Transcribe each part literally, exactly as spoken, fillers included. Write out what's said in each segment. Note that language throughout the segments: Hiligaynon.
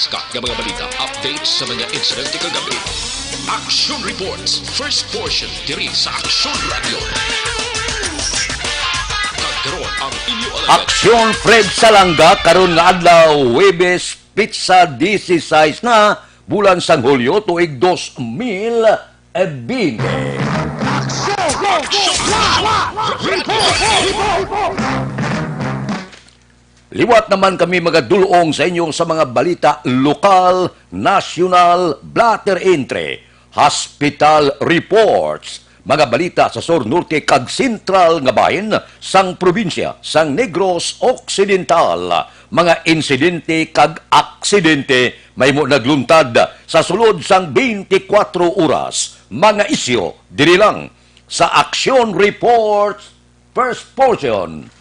Ka nga mga balita, updates sa mga insidente kagabi. Action Reports, first portion, diri sa Action Radio. Kag karon ang inyo alagad. Aksyon Fred Salanga karon nga adlaw, Huwebes, petsa disisais na, bulan sang Hulyo, tuig dos mil binte. Liwat naman kami magadulong sa inyo sa mga balita lokal, nasyonal, blotter entry, hospital reports, mga balita sa sur, norte, kag sentral nga bahin sang probinsya sang Negros Occidental, mga insidente kag aksidente mahimo nagluntad sa sulod sang twenty-four oras, mga isyu diri lang sa Action Reports, first portion.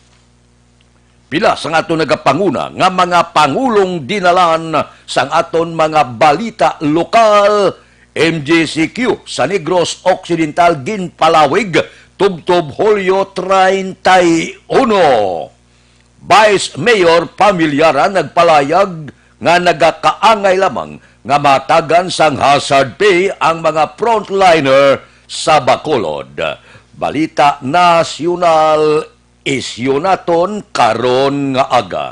Pila sang aton nagapanguna nga mga pangulong dinalan sang aton mga balita lokal, M G C Q sa Negros Occidental ginpalawig tubtob Hulyo treinta y uno. Vice Mayor Familiaran nagpalayag nga nagakaangay lamang nga matagan sang hazard pay ang mga frontliner sa Bacolod. Balita nasyonal, isyu naton karon nga aga.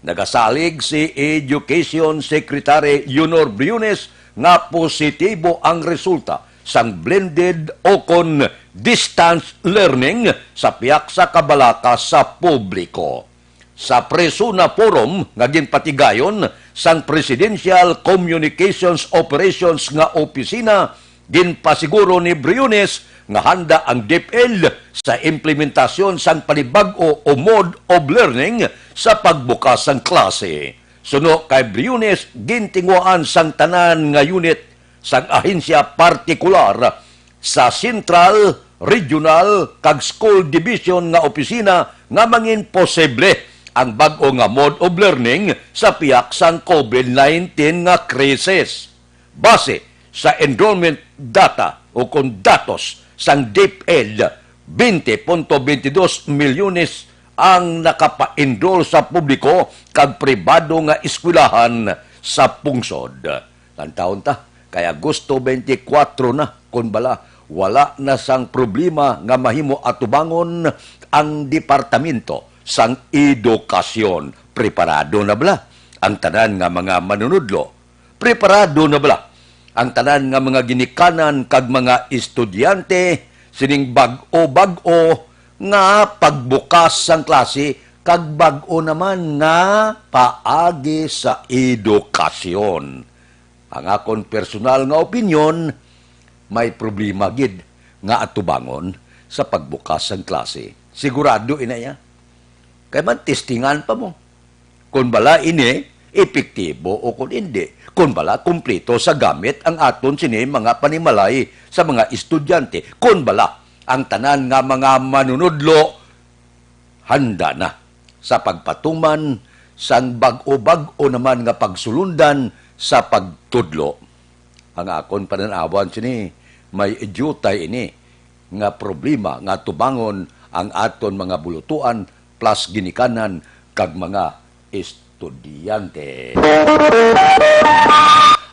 Nagasalig si Education Secretary Leonor Briones nga positibo ang resulta sang blended o kon distance learning sa pihak sa kabalaka sa publiko. Sa Presuna Forum nga ginpatigayon sang Presidential Communications Operations nga opisina, ginpasiguro ni Briones nga handa ang DepEd sa implementasyon sang panibag-o o mode of learning sa pagbukas sang klase. Suno kay Briones, gintinguhaan sang tanan nga unit sang ahensya partikular sa Central, Regional, kag School Division nga opisina nga mangin posible ang bag-o nga mode of learning sa pihak sang COVID nineteen nga krisis. Base sa enrollment data o kon datos sang DepEd, twenty punto twenty dos milyones ang nakapa-enroll sa publiko kag pribado nga eskwelahan sa pungsod. Tantawon ta, kay Agosto twenty-four na, kon bala, wala na sang problema nga mahimo atubangon ang Departamento sang Edukasyon. Preparado na bala ang tanan nga mga manunudlo? Preparado na bala ang tanan nga mga ginikanan kag mga estudyante sining bag-o-bag-o nga pagbukas sang klase kag bag-o naman nga paagi sa edukasyon? Ang akon personal nga opinyon, may problema gid nga atubangon sa pagbukas sang klase. Sigurado ina iya. Kay man testingan pa mo kon bala ini epektibo o kon indi, kon bala kumpleto sa gamit ang aton sini mga panimalay sa mga estudyante, kon bala ang tanan nga mga manunudlo handa na sa pagpatuman sang bag-o-bag-o naman nga pagsulundan sa pagtudlo. Ang akon panan-awan sini, may diutay ini nga problema nga tubangon ang aton mga bulutuan plus ginikanan kag mga estudyante.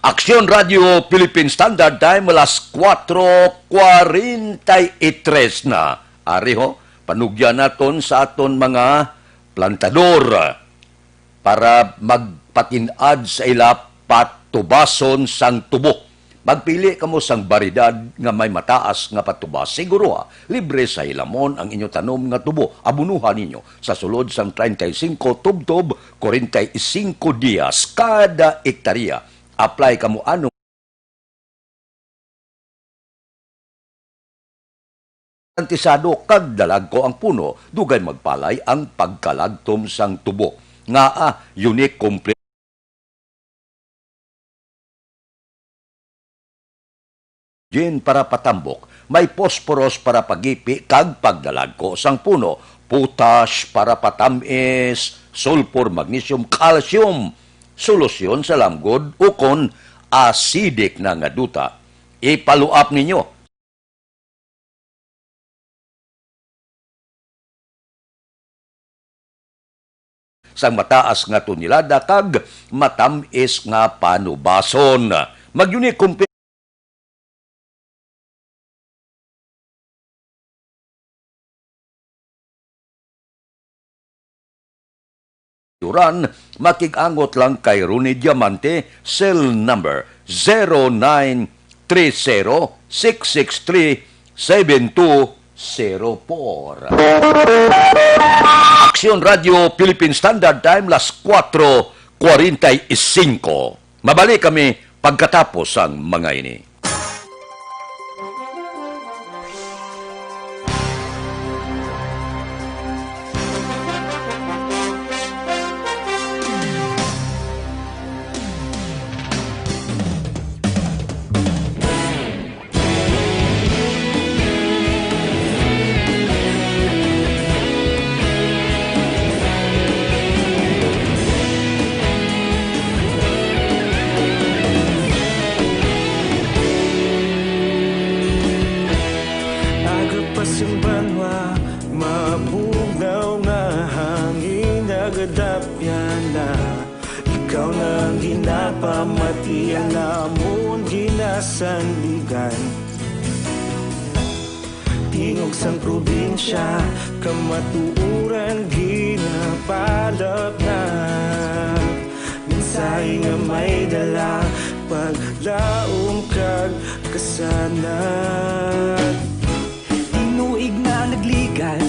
Aksyon Radio Philippine Standard Time, alas kuwatro kwarenta y tres na. Ari ho, panugyan naton sa aton mga plantador para magpatin-ad sa ila patubason sang tubo. Magpili kamo sang baryedad nga may mataas nga patubas. Siguro, ha, libre sa hilamon ang inyo tanom nga tubo. Abunuhan ninyo sa sulod sang treinta y cinco tubtob kwarenta y cinco dias kada ektarya. Apply kamo ano garantisado kag dalagko ang puno, dugay magpalay ang pagkalagtom sang tubo. Ngaa, unique comple-, gin para patambok, may phosphorus para pagipi kag pagdalagko sang puno, potash para patamis, sulfur, magnesium, calcium, solusyon sa lamgod ukon acidic na nga duta. Ipaluap ninyo sang mataas nga tonelada kag matam-is nga panubason. Magyuni, kumpi-, Yuran, makig-angot lang kay Ronnie Diamante, cell number zero nine three zero six six three seven two zero four. Aksyon Radio Philippine Standard Time, las kuwatro kwarenta y singko. Mabalik kami pagkatapos sang mga ini. Aga pa sing banwa, mabugnaw nga hangin, nagadapyan na. Ikaw na ang ginapamatian namon, ginasandigan. Tingog sang probinsya, kamatuoran ginapalapnap. Mensahe nga may dala, paglaom kag kasanag. Tinuig na nagligad,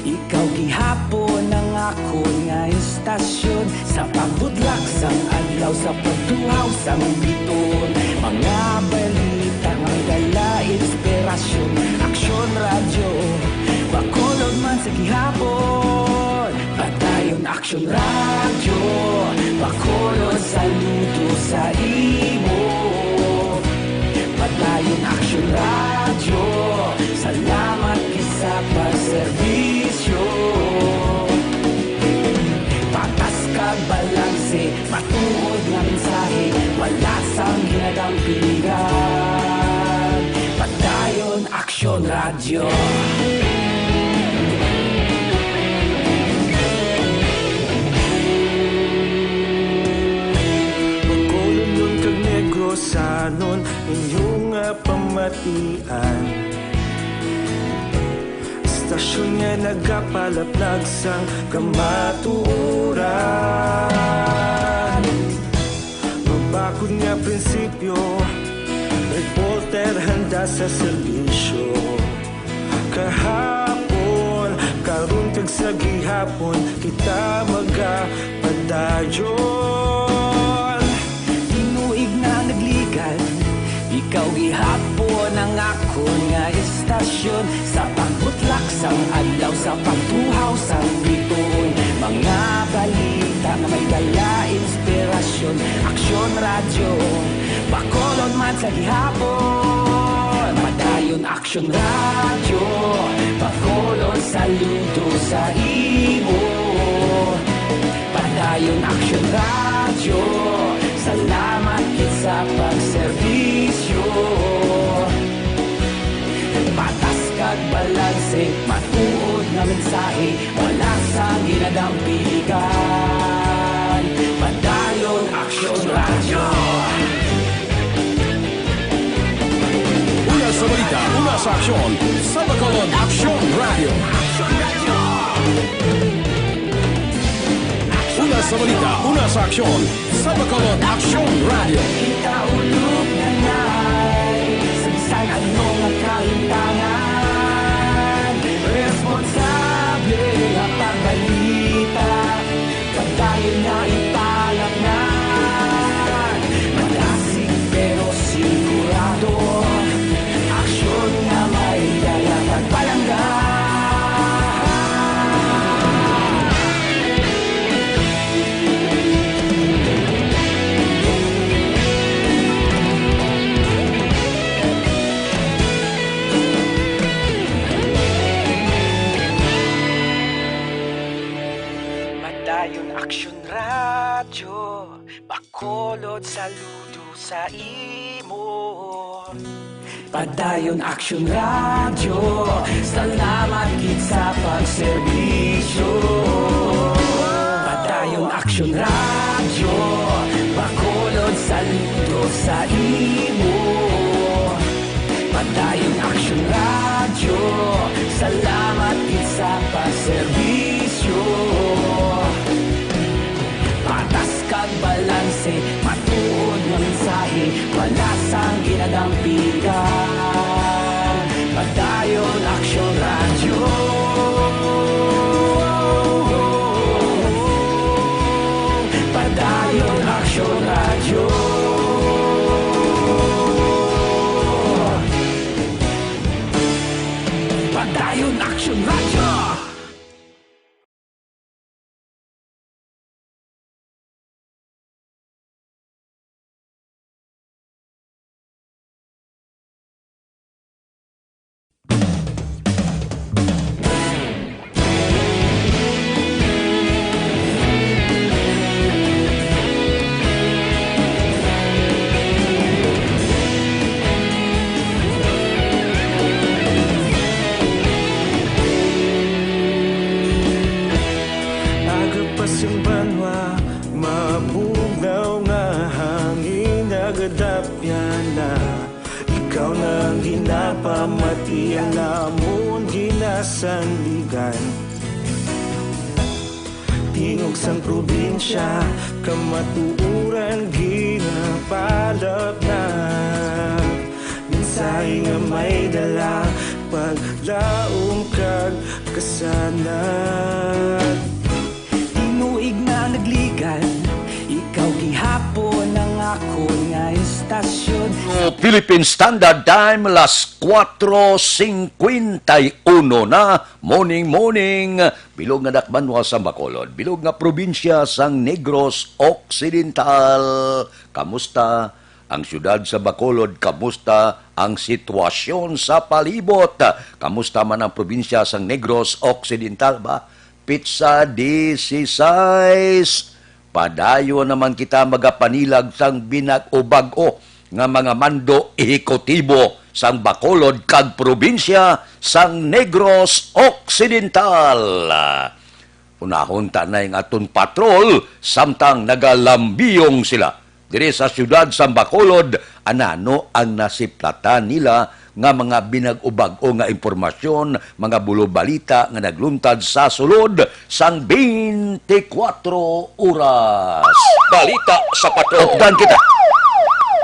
ikaw gihapon ang akon nga istasyon. Sa pagbudlak sang adlaw, sa pagtuhaw sang bituon, mga balita nga may dala inspirasyon. Aksyon Radyo, Bacolod man sa gihapon. Padayon Aksyon Radyo, Bacolod, saludo sa imo. Padayon Aksyon Radyo, salamat gid sa pagserbisyo. Patas kag balanse, matuod nga mensahe, wala sang ginadampingan. Padayon Aksyon Radyo. Bacolodnon kag Negrosanon, inyo nga pamatian. Istasyon nga nagapalaplag sang kamatuoran. Mabakod nga prinsipyo, reporter handa sa serbisyo. Kahapon, karon kag sa gihapon, kita magapadayon. Tinuig na nagligad, ikaw gihapon ang akon nga istasyon. Sa pagbutlak sang adlaw, sa pagtuhaw sang bituon, mga balita nga may dala inspirasyon. Aksyon Radyo, Bacolod man sa gihapon. Padayon Aksyon Radyo, Bacolod, saludo sa imo. Padayon Aksyon Radyo, salamat gid sa pagserbisyo. Patas kag balanse, matuod nga mensahe, wala sang ginadampigan. Padayon Aksyon Radyo. Una sa balita, una sa aksyon, sa Bacolod Aksyon Radyo. Una sa balita, una sa aksyon, sa Bacolod Aksyon Radyo. Kita ulog na ngay, sa bisan ano nga kahintangan, responsable nga pagbalita, padayon nga ipalapngan. Madasig pero sigurado, aksyon nga may dala kag palangga. Padayon Aksyon Radyo, Bacolod, saludo sa imo. Padayon Aksyon Radyo, salamat gid sa pagserbisyo. Padayon Aksyon Radyo, Bacolod, saludo sa imo. Padayon Aksyon Radyo, salamat gid sa paserbisyo. Patas kag balanse, matuod nga mensahe, wala sang ginadampigan. Padayon Aksyon Radyo. Padayon Aksyon Radyo. Padayon Aksyon Radyo. Agapas ang banwa, mabugnaw nga hangin, nagadapyan na. Ikaw na ang ginapamati, ang amon ginasandigan. Tingog sang probinsya, kamatuoran ginapalapnag. Mensahe nga may dala, paglaom kag kasanag. Tinuig na nagligan, ikaw gihapon ang akon nga istasyon. Philippine Standard Time, las cuatro cincuenta y uno na. Morning, morning. Bilog nga dakbanwa sang Bacolod, bilog nga probinsya sang Negros Occidental. Kamusta ang siyudad sa Bacolod? Kamusta ang sitwasyon sa palibot? Kamusta man ang probinsya sang Negros Occidental ba? Pitsa dieciséis. Padayon naman kita magapanilag sang binag-o bag-o nga mga mando ehekutibo sang Bacolod kag probinsya sang Negros Occidental. Unahon ta na ang aton patrol samtang nagalambiyong sila diri sa siyudad sang Bacolod. Anano ang nasiplatan nila nga mga binag-o-bag-o nga impormasyon, mga bulo-balita nga nagluntad sa sulod sang twenty-four oras. Balita sa Patrol. Updan kita.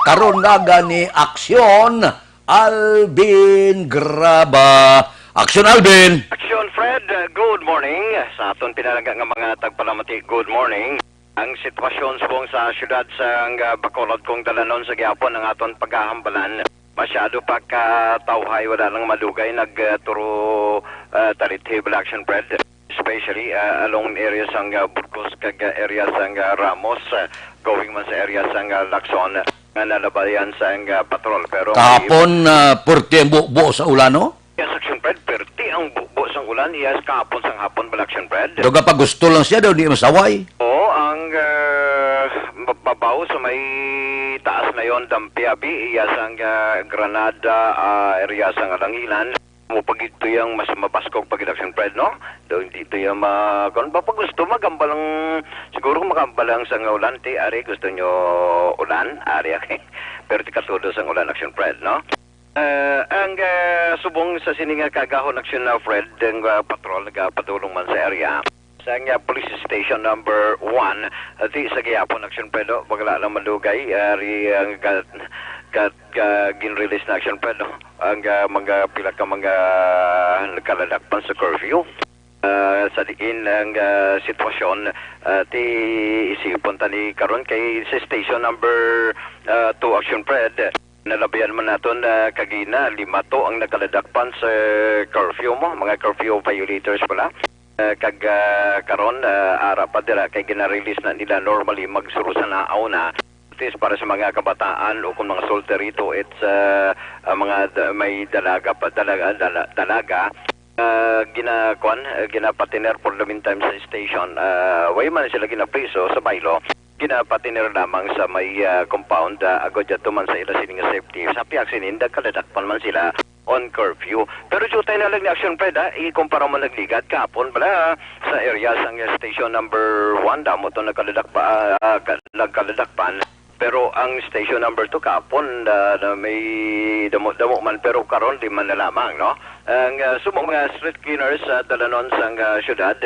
Karon nga gani, aksyon, Alvin Graba. Aksyon, Alvin. Aksyon, Fred. Uh, good morning. Sa aton pinalangga nga mga tagpalamati, good morning. Ang sitwasyon subong sa siyudad sang, ah, Bacolod kung dalanon sa gihapon ang aton paghahambalan. Masyado pa ka tawhay, wala lang madugay nagturo, ah, talithib, Action Fred. Especially, ah, along area sang, ah, Burgos kag, ah, area sang, ah, Ramos, ah, going man sa area sang, ah, Lacson, nga nalabayan sang, ah, patrol. Pero may Kahapon, ah, purti ang bubo sa ulan, no? Yes, Action Fred, perti ang bubo sang ulan. Yes, kahapon sang hapon, Bal Action Fred. Daw gapagusto lang siya, daw di masaway. Oo, ang, ah, mababaw sa may taas na yon, Dampiabi, iya sang, ah, Granada, ah, area sang Alangilan. Mo pagidto yang mas mabaskog pag Action Fred, no? Daw hindi to yung ma-, kung ba pag gusto, magambal ang, siguro magambal ang sang ulan, ti, ari gusto nyo ulan, ari, pero ti katudo sang ulan, Action Fred, no? Eh, ang, eh, subong sa sini nga kaagahon, Action, uh, Fred, ang, uh, patrol nagapadulong man sa area. Sa nga police station number one, uh, di sa gihapon, Action, Fred, oh, wala lang madugay, uh, ri, ang ka, ka, ka, gin-release na, Action, Fred, oh. Ang, uh, mga pila ka mga nagkaladakpan sa curfew. Uh, sa diin ang, uh, sitwasyon, uh, ti isipon ta ni karon kay sa station number, uh, two, Action, Fred. Nalabihan man naton, ah, kagina, lima to ang nakaladakpan sa curfew mo, mga curfew violators pala. Ah, kag, ah, karon, ah, ara pa dira kay gina-release na nila normally magsuro sa naaw na. At least para sa mga kabataan o kung mga sulti rito, it's, ah, ah, mga da-, may dalaga pa, dalaga, dala-, dalaga. Ah, gina-, kuwan, ah, ginapatiner for the meantime sa station. Ah, way man sila ginapriso sa baylo. Ginapatiner lamang sa may, ah, compound, ah, agod yadto man sa ila sini nga safety. Sa pihak sini, nagkaladakpan man sila. on curfew. Pero diutay na lang ni Action Fred, ha, ikumpara mo nagligad kahapon bala sa area sang station number one, damo to nagkaladak pa, ah, ka-, nagkaladakpan. Pero ang station number two kahapon, ah, na may damo-damo man, pero karon di man na lamang, no? Ang, ah, subong mga street cleaners sa dalanon sang, ah, syudad,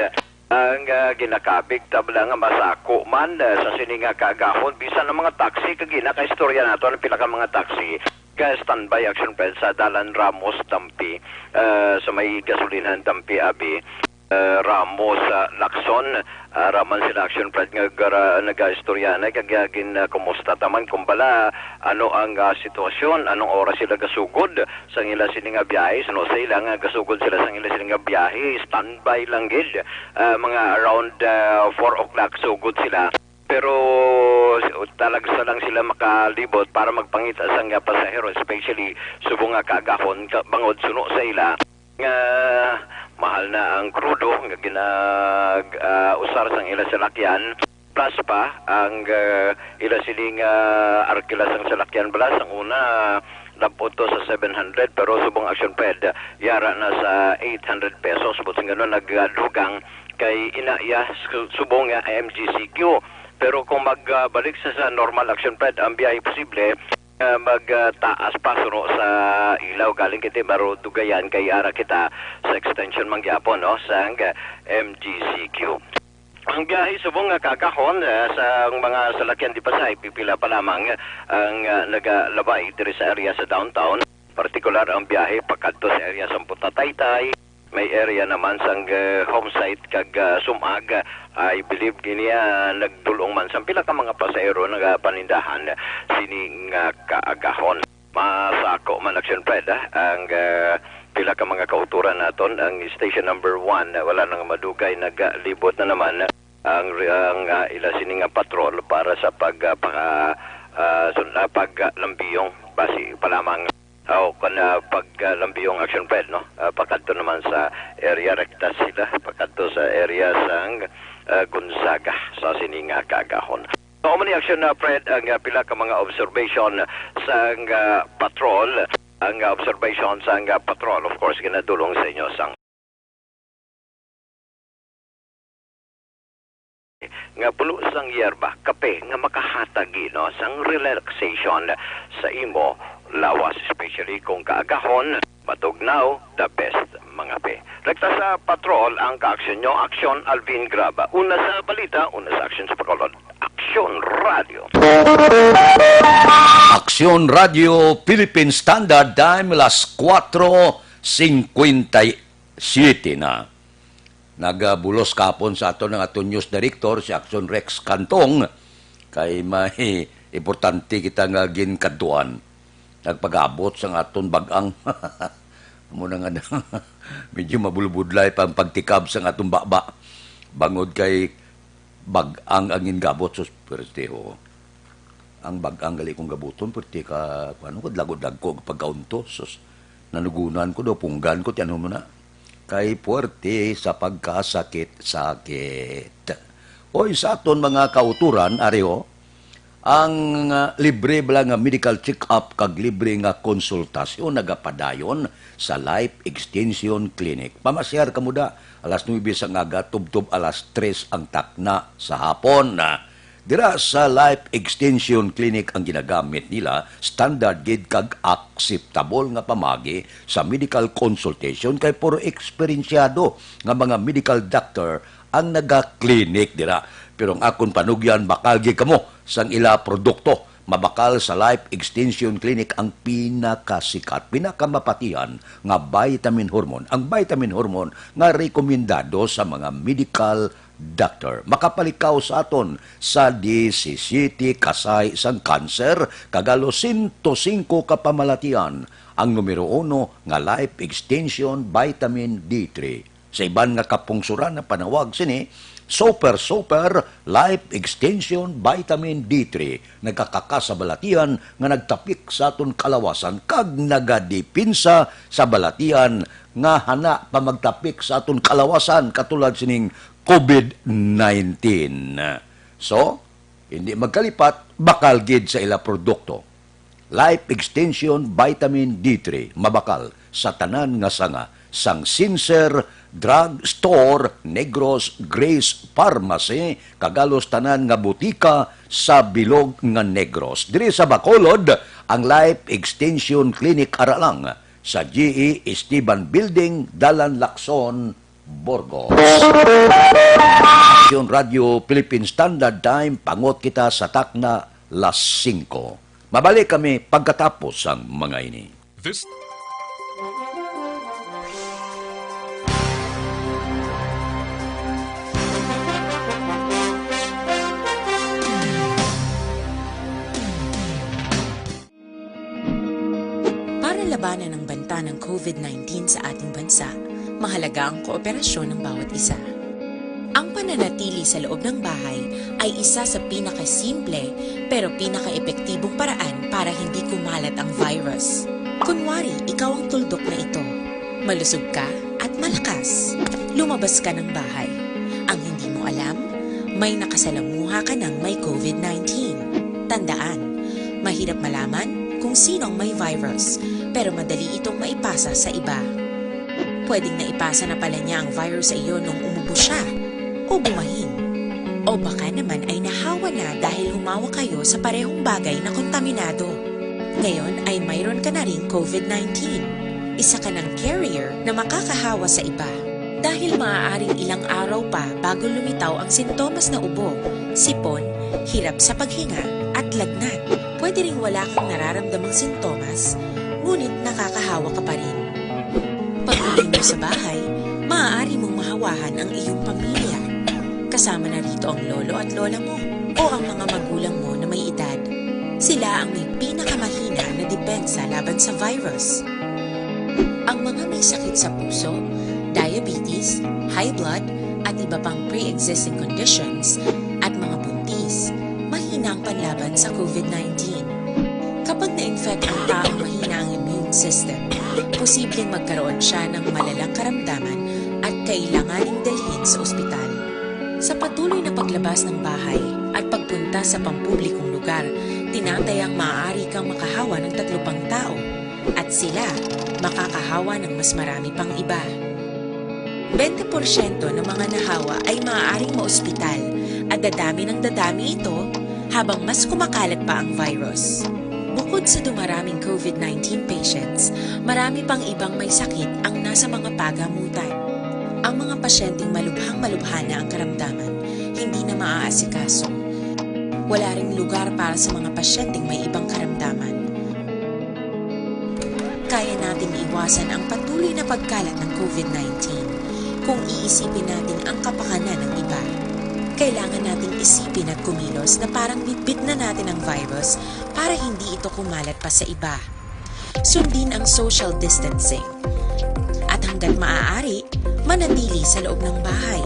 ang, ah, ginakabig tabla nga masako man, ah, sa sini nga kaagahon, bisan ang mga taxi, kag ina ka istorya nato ang pila ka mga taxi ka standby, Action Fred, sa Dalan Ramos Tampi, ah, sa may gasolinahan Tampi Abi, ah, Ramos, ah, Lacson, ah, raman sila, Action Fred, nga gara-, nagaistorya na kag, ah, gin, ah, kumusta taman kung bala ano ang, ah, sitwasyon, anong oras sila gasugod sang ila sini nga biyahe, suno sa ila nga gasugod sila sang ila sini nga biyahe, standby lang gid, ah, mga around, ah, four o'clock sugod sila. Pero talag sa lang sila makalibot para magpangita sang, ah, pasahero, especially subong nga kaagahon, ka-, bangod suno sa ila nga mahal na ang krudo nga ginag, ah, usar sang ila salakyan, plus pa ang, ah, ila sining, ah, arkila sang salakyan bala sang una, dapot to sa seven hundred, pero subong, Action Fred, yara na sa eight hundred pesos. But sing ganun, nagdugang kay ina iya su-, subong nga M G C Q. Pero kung magbalik sa, sa normal, Action Fred, ang biyahe posible, ah, magtaas pa suno sa ilaw, galing kita marudugayan kay ara kita sa extension man gyapon, no, sang M G C Q. Ang biyahe subong nga kaagahon, ah, sa mga salakyan di pasahe, pipila pa lamang ang, ah, nagalabay diri sa area sa downtown. Partikular ang biyahe pakadto sa area sa Punta Taytay, may area naman sang, ah, home site kag, ah, sumag. I believe gini, ah, nagdulong man sang pila ka mga pasahero nagapanindahan sini nga kaagahon. Masako man, Action Fred, ah, ang, ah, pila ka mga kauturan naton, ang station number one, ah, wala nang madugay, nagalibot na naman ang, ang, ah, ila sini nga patrol para sa pag, ah, paka-, ah, sun-, ah, pag, ah, lambiyong basi pa lamang. O, kan, ah, pag, ah, lambiyong, Action Fred, no? Ah, pakadto naman sa area, rekta sila, pakadto sa area sang, ah, Gonzaga sa sini nga kaagahon. Mao man ni, Action, ah, Fred, ang, ah, pila ka mga observation sang, ah, patrol, ang, ah, observation sang, ah, patrol, of course, ginadulong sa inyo sang nga pulo sang yerba, kape nga makahatag, no, sang relaxation sa imo lawas, especially kung kaagahon, matugnaw, the best mangape. Rekta sa patrol ang kaaksyon nyo, Aksyon Alvin Graba. Una sa balita, una sa aksyon sa Bacolod. Aksyon Radio. Aksyon Radio Philippine Standard Time, alas kuwatro singkwenta y siyete na. Nagabulos kapon sa aton ang aton news director, si Aksyon Rex Cantong, kay may importante kita nga ginkadtuan. Nagpag-abot sang aton bag-ang. Amo na nga, medyo mabulbudlay pa ang pagtikab sang aton baba. Bangod kay bag-ang ang gingabot, sus, perti, ho. Ang bag-ang gali kong gabuton, perti ka, ano, kadlago-dagko ang pagkaunto, sus. Nanugunan ko daw, punggan ko, ti ano mo na. Kay puwerte sa pagkasakit-sakit. Oy, sa aton mga kauturan, ari, ho, ang, ah, libre bala nga medical check-up kag libre nga konsultasyon nagapadayon sa Life Extension Clinic. Pamasyar kamo da, alas nuebe sa aga tubtob alas tres ang takna sa hapon. Dira sa Life Extension Clinic ang ginagamit nila, standard gid kag akseptable nga pamagi sa medical consultation kay puro eksperensyado nga mga medical doctor ang naga-clinic dira. Pero ang akon panugyan, bakal gid kamo sang ila produkto. Mabakal sa Life Extension Clinic ang pinakasikat, pinakamapatihan nga vitamin hormone. Ang vitamin hormone nga rekomendado sa mga medical doctor. Makapalit ka sa aton sa disisiyete ka sahi sang kanser kag halos sento singko ka pamalatian. Ang numero uno nga Life Extension Vitamin D three. Sa iban nga kapungsoran, ang panawag sini, Super Super Life Extension Vitamin D three. Nagakaka sa balatian nga nagtapik sa aton kalawasan kag nagadipinsa sa balatian nga hana pa magtapik sa aton kalawasan katulad sining COVID nineteen. So, hindi magkalipat, bakal gid sa ila produkto. Life Extension Vitamin D three, mabakal sa tanan nga sanga sang Sincere Drug Store, Negros Grace Pharmacy, kag halos tanan nga butika sa bilog nga Negros. Diri sa Bacolod, ang Life Extension Clinic ara lang sa G E Esteban Building, Dalan Lacson, Burgos. Radyo Philippine Standard Time, pangot kita sa takna las singko. Mabalik kami pagkatapos sang mga ini. This Para labanan ang banta ng COVID nineteen sa ating bansa, mahalaga ang kooperasyon ng bawat isa. Ang pananatili sa loob ng bahay ay isa sa pinakasimple pero pinakaepektibong paraan para hindi kumalat ang virus. Kunwari, ikaw ang tuldok na ito. Malusog ka at malakas. Lumabas ka ng bahay. Ang hindi mo alam, may nakasalamuha ka ng may COVID nineteen. Tandaan, mahirap malaman kung sino ang may virus, pero madali itong maipasa sa iba. Pwedeng naipasa na pala niya ang virus sa iyo nung umubo siya o bumahin. O baka naman ay nahawa na dahil humawak kayo sa parehong bagay na kontaminado. Ngayon ay mayroon ka na ring COVID nineteen. Isa ka ng carrier na makakahawa sa iba. Dahil maaaring ilang araw pa bago lumitaw ang sintomas na ubo, sipon, hirap sa paghinga, at lagnat. Pwede ring wala kang nararamdamang sintomas, ngunit nakakahawa ka pa rin. Pag-uwi mo sa bahay, maaari mong mahawahan ang iyong pamilya. Kasama na rito ang lolo at lola mo o ang mga magulang mo na may edad. Sila ang may pinakamahina na depensa laban sa virus. Ang mga may sakit sa puso, diabetes, high blood, at iba pang pre-existing conditions, at mga buntis, mahina ang panlaban sa COVID nineteen. Kapag na-infect ang taong mahina ang immune system, posibleng magkaroon siya ng malalang karamdaman at kailanganing dalhin sa ospital. Sa patuloy na paglabas ng bahay at pagpunta sa pampublikong lugar, tinatayang maaari kang makahawa ng tatlo pang tao at sila makakahawa ng mas marami pang iba. Bente porsyento ng mga nahawa ay maaaring maospital at dadami ng dadami ito habang mas kumakalat pa ang virus. Bukod sa dumaraming COVID nineteen patients, marami pang ibang may sakit ang nasa mga pagamutan. Ang mga pasyenteng malubhang malubha na ang karamdaman, hindi na maaasikaso. Wala ring lugar para sa mga pasyenteng may ibang karamdaman. Kaya nating iwasan ang patuloy na pagkalat ng COVID nineteen kung iisipin natin ang kapakanan ng iba. Kailangan nating isipin at kumilos na parang bitbit na natin ang virus para hindi ito kumalat pa sa iba. Sundin ang social distancing. At hanggat maaari, manatili sa loob ng bahay.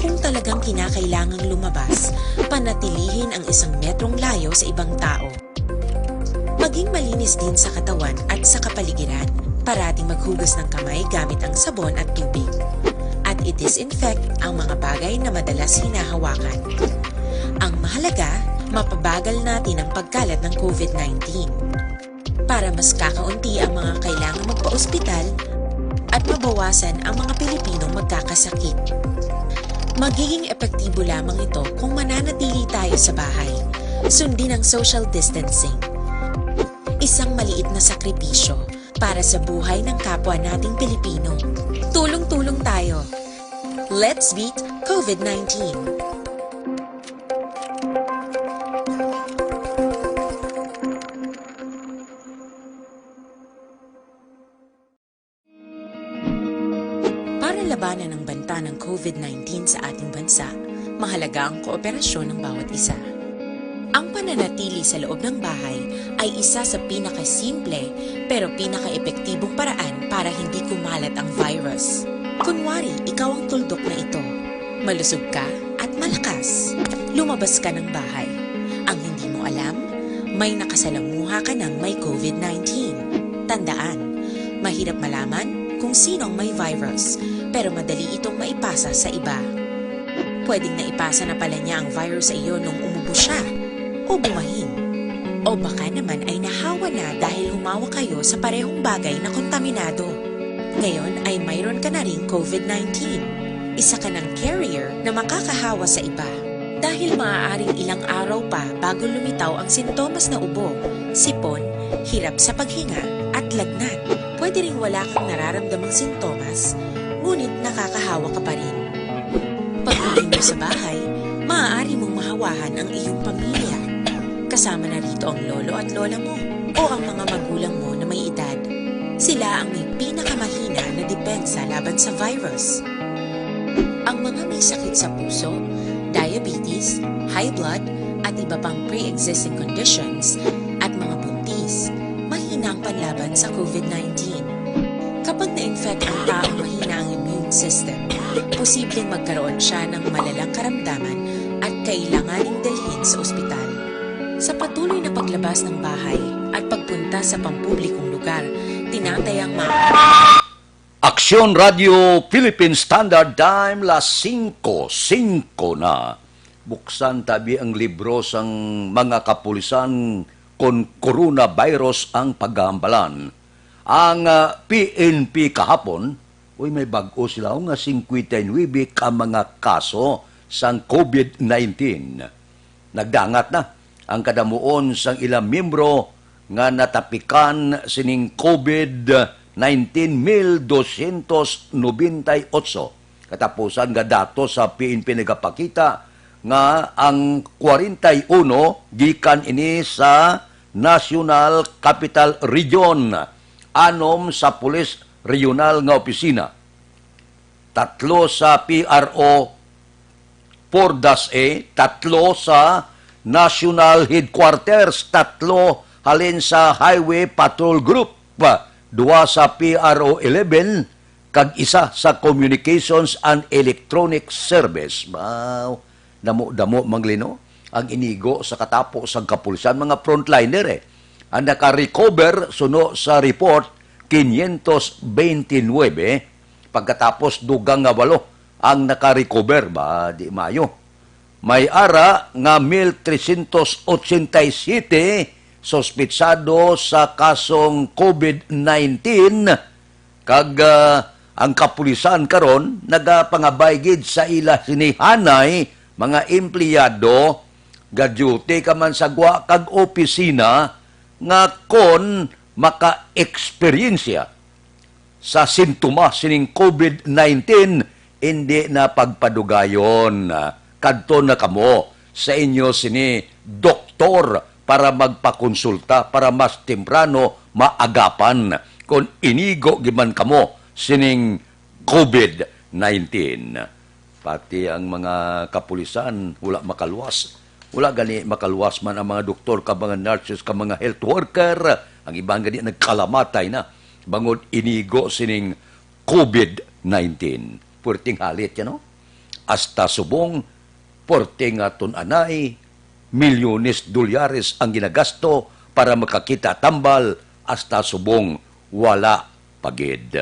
Kung talagang kinakailangang lumabas, panatilihin ang isang metrong layo sa ibang tao. Maging malinis din sa katawan at sa kapaligiran. Parating maghugas ng kamay gamit ang sabon at tubig. At i-disinfect ang mga bagay na madalas hinahawakan. Ang mahalaga, mapabagal natin ang pagkalat ng COVID nineteen. Para mas kakaunti ang mga kailangang magpa-ospital at mabawasan ang mga Pilipinong magkakasakit. Magiging epektibo lamang ito kung mananatili tayo sa bahay. Sundin ang social distancing. Isang maliit na sakripisyo para sa buhay ng kapwa nating Pilipino. Tulong-tulong tayo. Let's beat COVID nineteen. Para labanan ang banta ng COVID nineteen sa ating bansa, mahalaga ang kooperasyon ng bawat isa. Ang pananatili sa loob ng bahay ay isa sa pinakasimple pero pinakaepektibong paraan para hindi kumalat ang virus. Kunwari, ikaw ang tuldok na ito. Malusog ka at malakas. Lumabas ka ng bahay. Ang hindi mo alam, may nakasalamuha ka ng may COVID nineteen. Tandaan, mahirap malaman kung sino ang may virus, pero madali itong maipasa sa iba. Pwedeng naipasa na pala niya ang virus sa iyo nung umubo siya o bumahin. O baka naman ay nahawa na dahil humawak kayo sa parehong bagay na kontaminado. Ngayon ay mayroon ka na ring COVID nineteen. Isa ka ng carrier na makakahawa sa iba. Dahil maaaring ilang araw pa bago lumitaw ang sintomas na ubo, sipon, hirap sa paghinga, at lagnat. Pwede ring wala kang nararamdamang sintomas, ngunit nakakahawa ka pa rin. Pag-uwi mo sa bahay, maaari mong mahawahan ang iyong pamilya. Kasama na rito ang lolo at lola mo o ang mga magulang mo na may edad. Sila ang may pinakamahina na depensa laban sa virus. Ang mga may sakit sa puso, diabetes, high blood, at iba pang pre-existing conditions, at mga buntis, mahina ang panlaban sa COVID nineteen. Kapag na-infect ang taong mahina ang immune system, posibleng magkaroon siya ng malalang karamdaman at kailanganing dalhin sa ospital. Sa patuloy na paglabas ng bahay at pagpunta sa pampublikong lugar, tinatayang ma- Aksyon Radio Philippine Standard Time, las singko singko na. Buksan tabi ang libro sang mga kapulisan kon coronavirus ang paghahambalan. Ang, ah, P N P kahapon, uy, may bag-o sila nga singkwenta y nuebe ka mga kaso sang COVID nineteen. Nagdangat na ang kadamuon sang ilang miyembro nga natapikan sining COVID nineteen, mil dosyentos nobenta y otso. Katapusan nga datos sa P N P nagapakita nga ang kwarenta y uno gikan ini sa National Capital Region, anom sa Police Regional nga Opisina, tatlo sa P R O four dash A, tatlo sa National Headquarters, tatlo halin sa Highway Patrol Group, duha sa P R O eleven, kag isa sa Communications and Electronic Service. Wow, damo-damo, Mang Lino, ang inigo sa katapo sang kapulisan, mga frontliner, eh. Ang naka-recover, suno sa report, quinientos veintinuebe, pagkatapos dugang nga walo ang naka-recover. Ba, di maayo. May ara nga mil tresyentos otsenta y siyete suspetsado sa kasong COVID nineteen, kag, ah, ang kapulisan karon nagapangabay gid sa ila sini hanay mga empleyado, ga-duty ka man sa gwa kag opisina, nga kon maka-eksperyensya sa sintomas sining COVID nineteen, indi na pagpadugayon. Kadto na kamo sa inyo sini doktor para magpakonsulta, para mas temprano maagapan kon inigo gid man kamo sining COVID nineteen. Pati ang mga kapulisan wala makaluwas. Wala gani makaluwas man ang mga doktor, ka mga nurses, ka mga health worker. Ang iban gani nagkalamatay na bangod inigo sining COVID nineteen. Puwerteng halit yan, no? Hasta subong, puwerte nga tun-anay, milyones dolyares ang ginagasto para makakita tambal, hasta subong wala pa gid.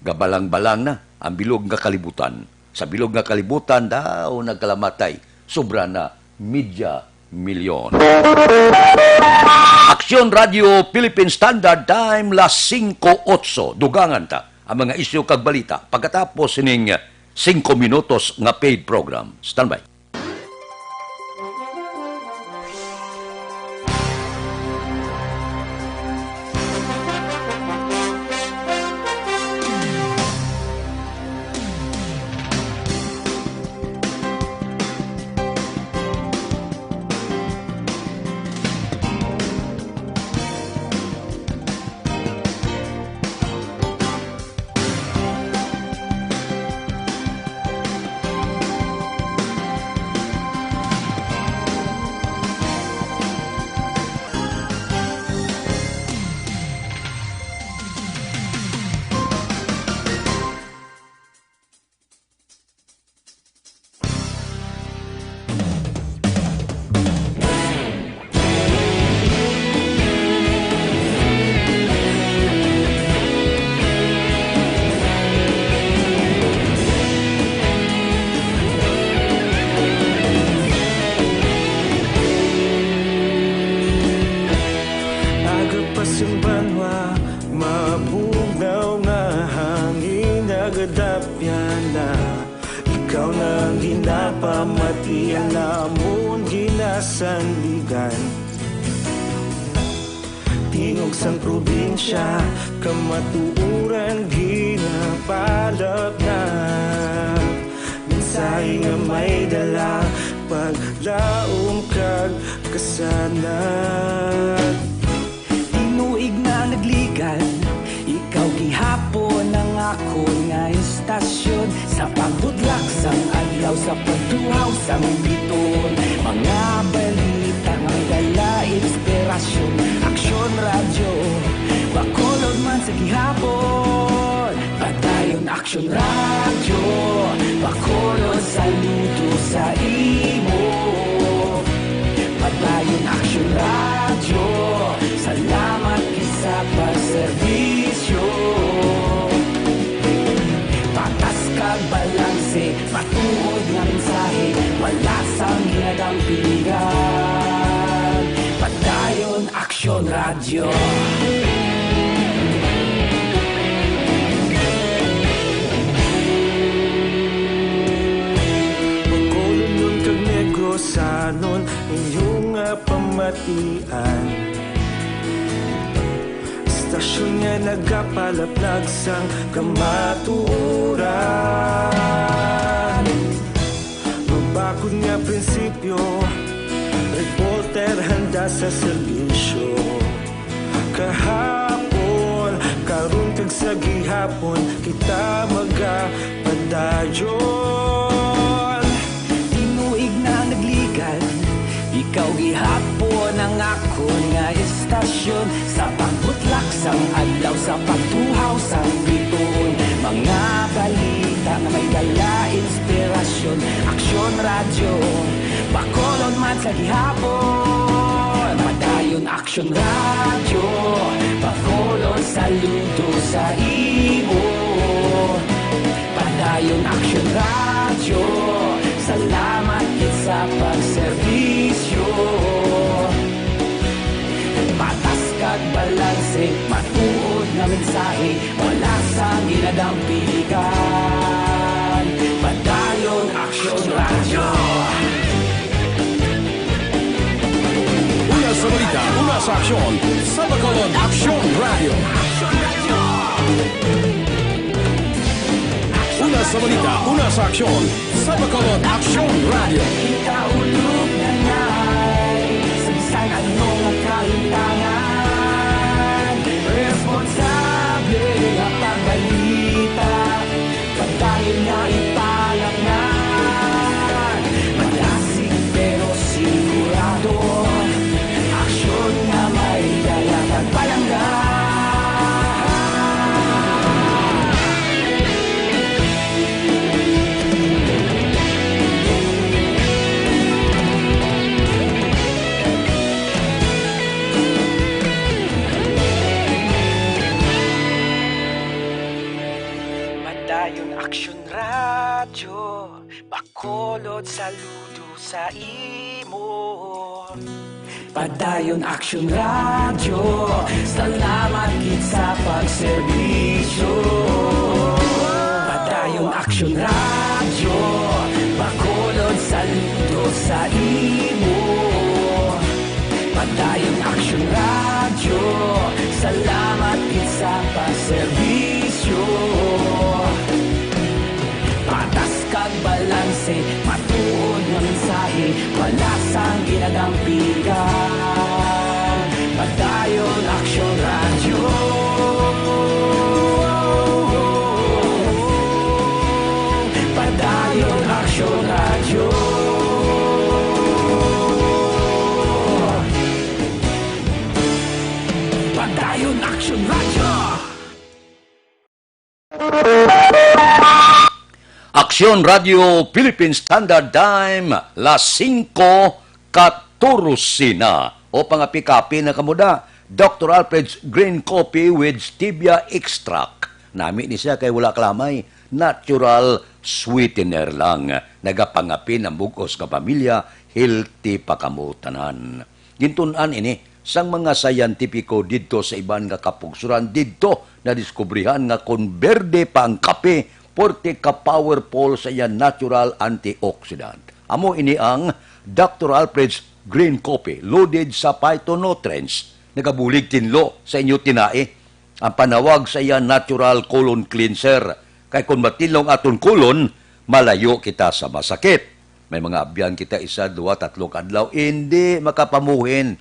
Gabalang-balang na ang bilog nga kalibutan. Sa bilog nga kalibutan daw nagkalamatay sobra na media milyon. Aksyon Radio Philippine Standard Time, las singko otso. Dugangan ta ang mga isyu kag balita pagkatapos sining singko minutos nga paid program. Standby. Iya namon ginasandigan. Tingog sang probinsya, kamatuoran ginapalapnap. Mensahe nga may dala, paglaom kag kasanag. Tinuig na nagligad, ikaw gihapon ang akon nga istasyon. Sa pagbudlak sang adlaw, sa pagtuhaw sang biton, mga balita nga may dala inspirasyon. Aksyon Radyo, Bacolod man sa gihapon. Padayon Aksyon Radyo, Bacolod, saludo sa imo. Padayon Aksyon Radyo, salamat gid sa pagserbisyo. Patas kag balanse, matuod nga mensahe, wala sang ginadampigan. Padayon Aksyon Radyo. Bacolodnon kag Negrosanon, inyo nga pamatian. Istasyon nga nagapalaplag sang kamatuoran. Mabakod nga prinsipyo, reporter handa sa serbisyo. Kahapon, karon kag sa gihapon, kita magapadayon. Tinuig na nagligad, ikaw gihapon ang akon nga istasyon. Sa pagbutlak sang adlaw, sa pagtuhaw sang bituon, mga balita nga may dala inspirasyon. Aksyon Radyo, Bacolod man sa gihapon. Padayon Aksyon Radyo, Bacolod, saludo sa imo. Padayon Aksyon Radyo, salamat gid sa pagserbisyo. Patas kag balanse, matuod nga mensahe, wala sang ginadampigan. Padayon Aksyon Radyo. Una sa balita, una sa aksyon, sa Bacolod Aksyon Radyo. Una sa balita, una sa aksyon, sa Bacolod Aksyon Radyo. Kita ulog na ngay, sa bisan ano nga kahintangan, responsable nga pagbalita, padayon nga ipalapnan. Malasig pero sigurado, aksyon nga may dala kag palangga. Padayon Aksyon Radyo, Bacolod, saludo sa imo. Padayon Aksyon Radyo, salamat gid sa pagserbisyo. Padayon Aksyon Radyo, Bacolod, saludo sa imo. Padayon Aksyon Radyo, salamat gid sa pagserbisyo. Patas kag balanse, matuod nga mensahe, wala sang ginadampigan. Padayon Aksyon Radyo. Padayon Aksyon Radyo. Padayon Aksyon Radyo. Aksyon Radio Philippine Standard Time, las singko katorse na. O, pangapi-kapi na kamo da, Doctor Alfred's Green Coffee with Stevia Extract. Nami ni siya kay wala kalamay, natural sweetener lang. Nagapangapi ang bug-os nga pamilya, healthy pa kamo tanan. Gintun-an ini sang mga siyentipiko didto sa iban nga kapugsuran didto nadiskubrihan nga kon berde pa ang kape, puwerte ka powerful sa iya natural antioxidant. Amo ini ang Doctor Alfred's Green Coffee, loaded sa phytonutrients, nagabulig tinlo sa inyo tinai. Ang panawag sa iya, natural colon cleanser. Kay kung matinlo ang aton colon, malayo kita sa masakit. May mga abyan kita isa, duwa, tatlo ka adlaw, hindi makapamuhin,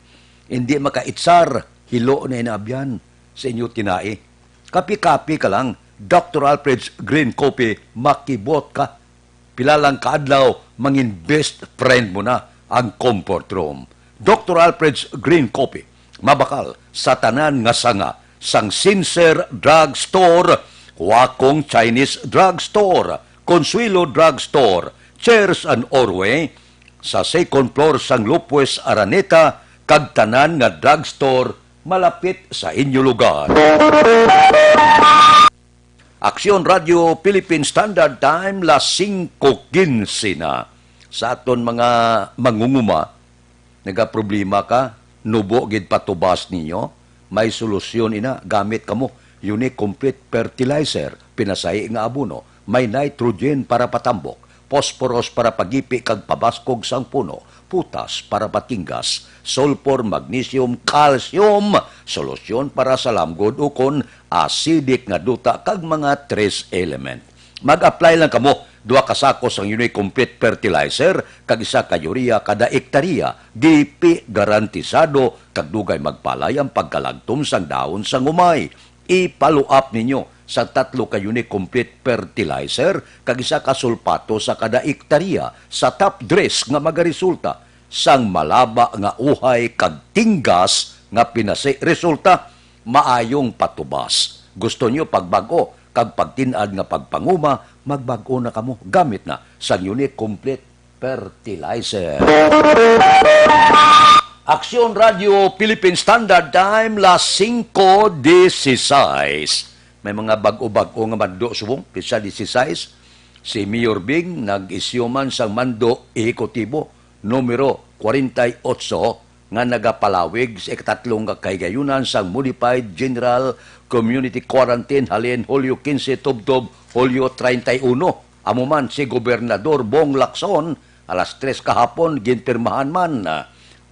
hindi makaitsar, hilo na inaabyan sa inyo tinai. Kapi-kapi ka lang, Doctor Alfred's Green Coffee, makibot ka. Pila lang ka adlaw, mangin best friend mo na ang comfort room. Doctor Alfred's Green Coffee, mabakal sa tanan nga sanga, sang Sincere Drug Store, Huakong Chinese Drug Store, Consuelo Drug Store, Chairs and Orway, sa second floor sang Lopez Araneta, kag tanan nga drugstore malapit sa inyo lugar. Aksyon Radio Philippine Standard Time, las singko quince na. Sa aton mga mangunguma, nagaproblema ka, nubo gid patubas ninyo, may solusyon ina, gamit kamo, Unique Complete Fertilizer, pinasahi nga abono, may nitrogen para patambok, phosphorus para pagipi kag pabaskog sang puno, potas para patinggas, sulfur, magnesium, calcium, solusyon para sa lamgod ukon acidic nga duta kag mga trace element. Mag-apply lang kamo, duha ka sako sang Unique Complete Fertilizer kag isa ka urea kada ektarya, gipi garantisado kag dugay magpalay ang pagkalagtom sang dahon sang umay. I-follow up ninyo sa tatlo ka Unique Complete Fertilizer kag isa ka sulpato sa kada ektarya sa top dress nga magaresulta sang malaba nga uhay kag tinggas nga pinasi. Resulta, maayong patubas. Gusto niyo pagbag-o kag pagtin-ad nga pagpanguma, magbag-o na kamo gamit na sang Unique Complete Fertilizer. Aksyon Radio Philippine Standard Time, las singko dieciséis. May mga bag-o-bag-o nga mando subong, petsa dieciséis. Si Mayor Bing nag-isyu man sang mando ehekutibo numero kwarenta y ocho nga nagapalawig sa ikatatlo nga kahigayunan sang Modified General Community Quarantine halin Hulyo quince tubtob Hulyo treinta y uno. Amo man si Gobernador Bong Lacson, alas tres kahapon ginpirmahan man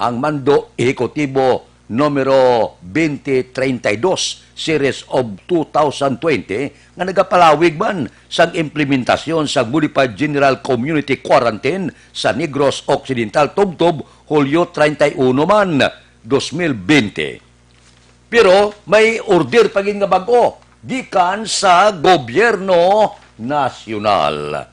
ang Mando Ehekutibo numero twenty treinta y dos, Series of two thousand twenty, nga nagapalawig man sang implementasyon sang Modified General Community Quarantine sa Negros Occidental tubtob Hulyo treinta y uno man, dos mil bente. Pero may order pa gid nga bag-o gikan sa gobyerno nasyonal.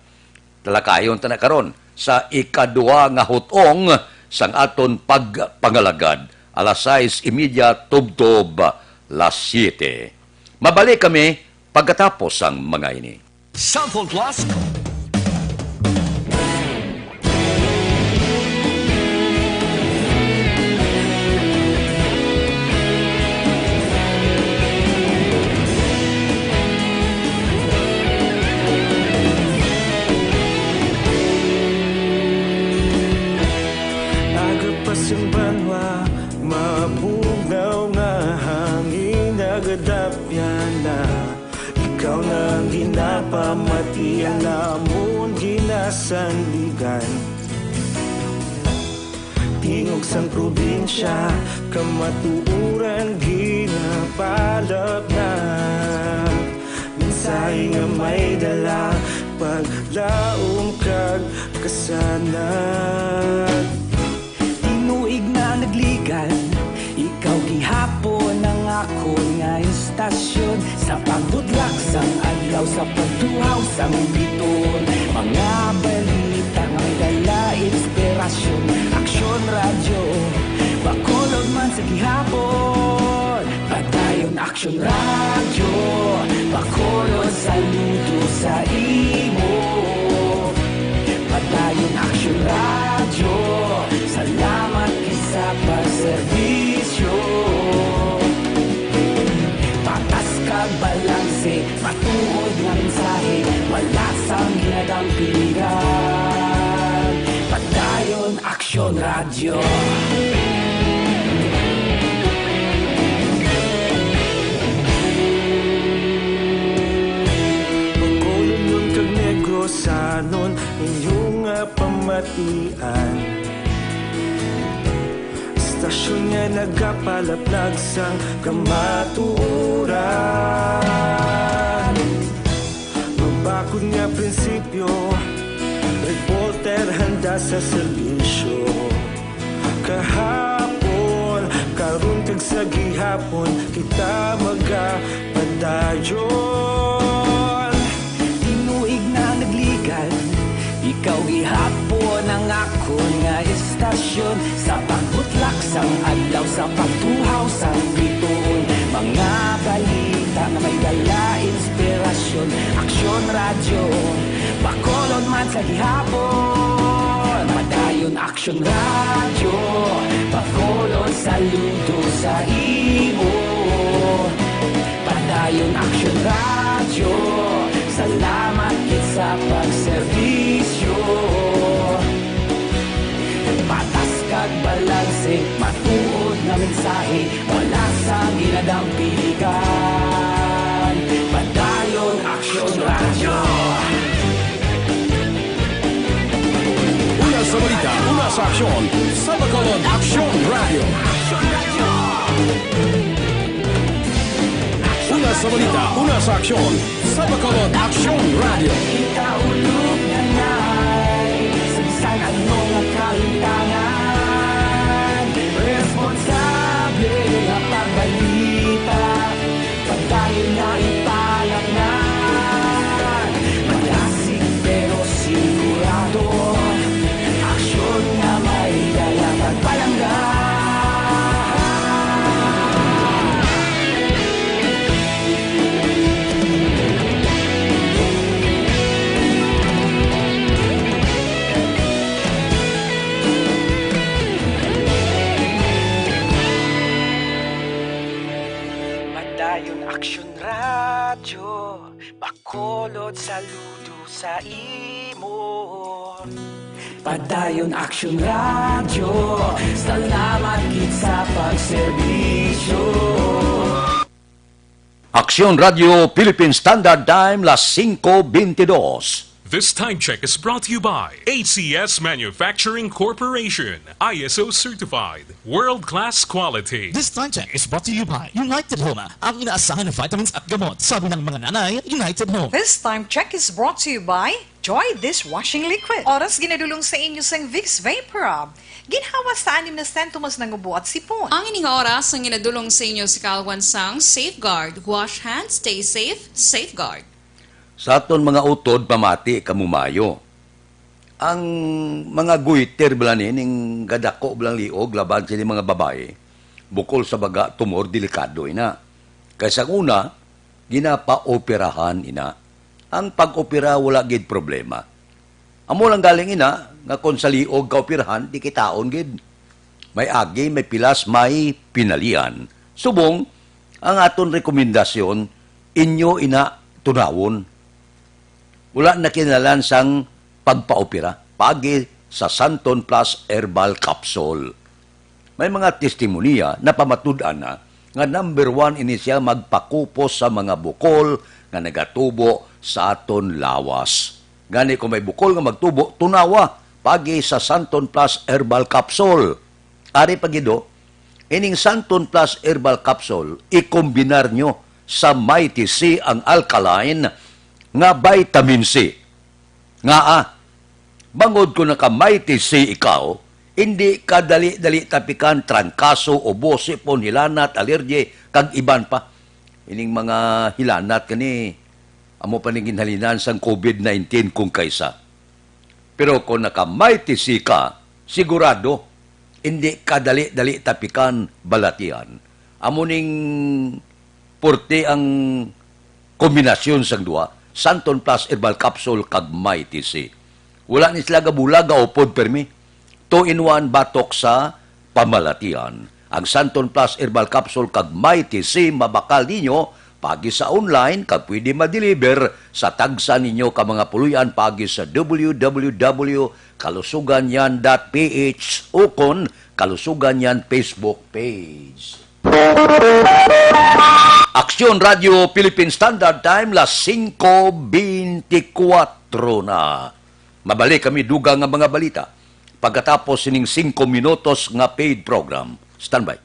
Talakayon ta na karon sa ikaduha nga hutong sang aton pagpangalagad, alas sais y media tubtob las siete. Mabalik kami pagkatapos sang mga ini. Cellphone Plus. Aga pa sing banwa, mabugnaw nga hangin, nagadapyan na. Ikaw na ang ginapamati, ang amon ginasandigan. Tingog sang probinsya, kamatuoran ginapalapnap. Mensahe nga may dala, paglaom kag kasanag. Tinuig na nagligan, ikaw gihapon ang akon nga istasyon. Sa pagbudlak sang adlaw, sa pagtuhaw sang biton, mga balita nga may dala inspirasyon. Aksyon Radyo, Bacolod man sa gihapon. Padayon Aksyon Radyo, Bacolod, saludo sa imo. Padayon Aksyon Radyo, salamat gid sa pagserbisyo. Patas kag balanse, matuod nga mensahe, wala sang ginadampigan. Padayon Aksyon Radyo. Bacolodnon kag Negrosanon, inyo nga pamati. Istasyon nga nagapalaplag sang kamatuoran. Mabakod nga prinsipyo, reporter handa sa serbisyo. Kahapon, karon kag sa gihapon, kita magapadayon. Tinuig na nagligad, ikaw gihapon ang akon nga istasyon. Sa pagbutlak sang adlaw, sa pagtuhaw sang bituon, mga balita nga may dala inspirasyon. Aksyon Radyo, Bacolod man sa gihapon. Padayon Aksyon Radyo, Bacolod, saludo sa imo. Padayon Aksyon Radyo, salamat gid sa pagserbisyo. Patas kag balanse, matuod nga mensahe, wala sang ginadampiligan. Padayon Aksyon Radyo. Una sa balita, una sa aksyon, sa Bacolod Aksyon Radyo. Una sa balita, una sa aksyon, sa Bacolod Aksyon Radyo. Kita ulog na ngay, sa bisan ano nga kalintangan, responsable nga pagbalita. Padayon na ipalangnan. Malasig pero sigurado. Aksyon nga may dala kag palangga. Padayon Aksyon Radyo, Bacolod, saludo sa imo. Padayon Aksyon Radyo, salamat gid sa pagserbisyo. Aksyon Radyo Philippine Standard Time, las singko bentidós. This time check is brought to you by A C S Manufacturing Corporation, I S O certified, world-class quality. This time check is brought to you by United Home, ang inaasahan na vitamins at gamot. Sabi ng mga nanay, United Home. This time check is brought to you by Joy Dishwashing Liquid. Oras ginadulong sa inyo sang Vicks Vapor Rub. Ginhawa sa anim na sentimos nga ubo at sipon. Ang ining oras ang ginadulong sa inyo sa kalwan sang Safeguard. Wash hands, stay safe, Safeguard. Sa aton mga utod, pamati kamo maayo. Ang mga goiter bala ni, ning gadako bala ang liog laban sini mga babayi, bukol sa baga, tumor, delikado ina. Kay sa una, ginapaoperahan ina. Ang pag-opera wala gid problema. Amo lang galing ina nga kon sa liog ka operahan, di kitaon gid. May agi, may pilas, may pinalian. Subong, ang aton rekomendasyon, inyo ina tunawon. Wala na kinahanglan sang pagpaopera, paagi sa Santon Plus Herbal Capsule. May mga testimonya na pamatud-an na nga number one ini siya magpakupos sa mga bukol nga nagatubo sa aton lawas. Gani, kung may bukol nga magtubo, tunawa paagi sa Santon Plus Herbal Capsule. Ari pa gid, oh, ining Santon Plus Herbal Capsule, ikombinar nyo sa Mighty C, ang alkaline nga vitamin C. Ngaa, bangod kung naka-Mighty C ikaw, hindi ka dali-dali tapikan trangkaso, ubo, sipon, hilanat, alergi, kag iban pa. Ining mga hilanat kani, amo pa ning ginhalinan sang COVID nineteen kung kaisa. Pero kung naka-Mighty C ka, sigurado, hindi ka dali-dali tapikan, balatian. Amo ning porte ang kombinasyon sang duha, Santon Plus Herbal Capsule kag Mighty C. Wala ni sila gabulag, gaupod permi. Two-in-one batok sa pamalatian. Ang Santon Plus Herbal Capsule kag Mighty C mabakal ninyo paagi sa online kag pwede ma-deliver sa tagsa ninyo ka mga puloy-an paagi sa W W W kalusuganyan dot P H ukon Kalusuganyan Facebook page. Aksyon Radio Philippine Standard Time, las singko bentikuwatro na. Mabalik kami dugang nga mga balita. pagkatapos sining singko minutos nga paid program. Standby.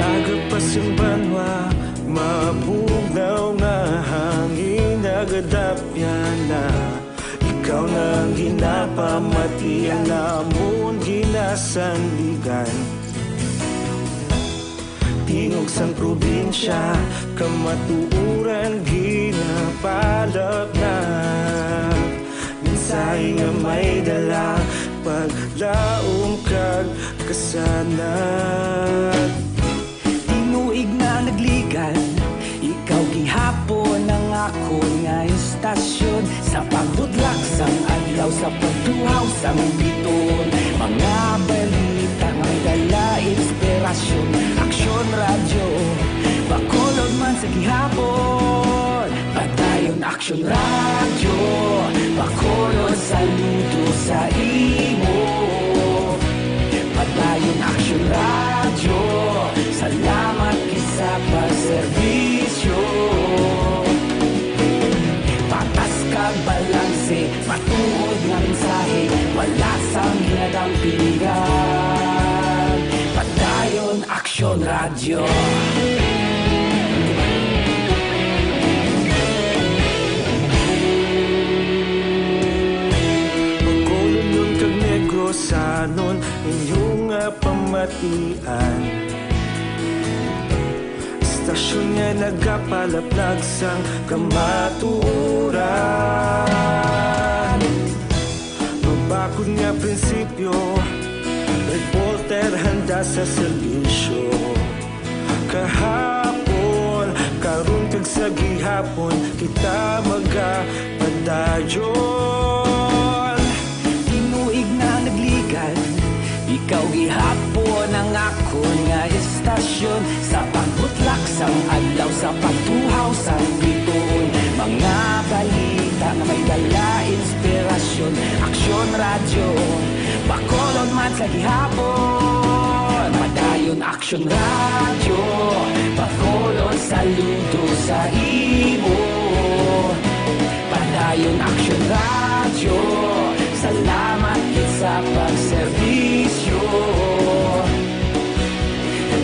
Aga pa sing banwa, mabugnaw nga hangin nagadapyan na. Ikaw na ang ginapamati, ang amon ginasandigan. Tingog sang probinsya, kamatuoran ginapalapnap. Mensahe nga may dala, paglaom kag kasanag. Tinuig na nagligan, ikaw gihapon ang akon nga istasyon. Sa pagbutlak sang adlaw, sa pagtuhaw sang bituon, mga balita nga may dala inspirasyon. Aksyon Radyo, Bacolod man sa gihapon. Padayon Aksyon Radyo, Bacolod, saludo sa imo. Padayon Aksyon Radyo, salamat gid sa pagserbisyo. Patas kag balanse, matuod nga mensahe, wala sang ginadampigan. Padayon Aksyon Radyo. Bacolodnon kag Negrosanon, inyo nga pamatian. Istasyon nga nagapalaplag sang kamatuoran. Mabakod nga prinsipyo, reporter handa sa serbisyo. Kahapon, karon kag sa gihapon, kita magapadayon. Tinuig na nagligan, ikaw gihapon ang akon nga istasyon. Sa pagbutlak sang adlaw, sa pagtuhaw sang bituon, mga balita nga may dala inspirasyon. Aksyon Radyo, Bacolod man sa gihapon. Padayon Aksyon Radyo, Bacolod, saludo sa imo. Padayon Aksyon Radyo, salamat gid sa pagserbisyo.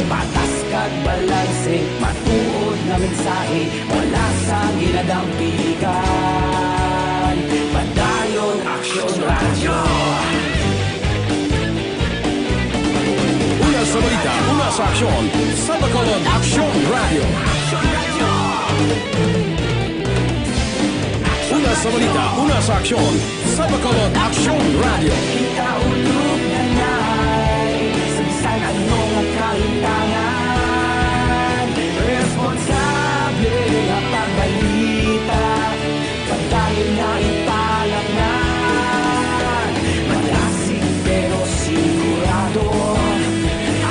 Patas kag balanse, matuod nga mensahe, wala sang ginadampigan. Padayon Aksyon Radyo. Una sa balita, una sa aksyon, sa Bacolod Aksyon Radyo. Una sa balita, una sa aksyon, sa Bacolod Aksyon Radyo. Kita ulog na nay, sa bisan ano nga kahintangan, responsable nga pagbalita. Padayon na ipalapnan, malasig pero sigurado.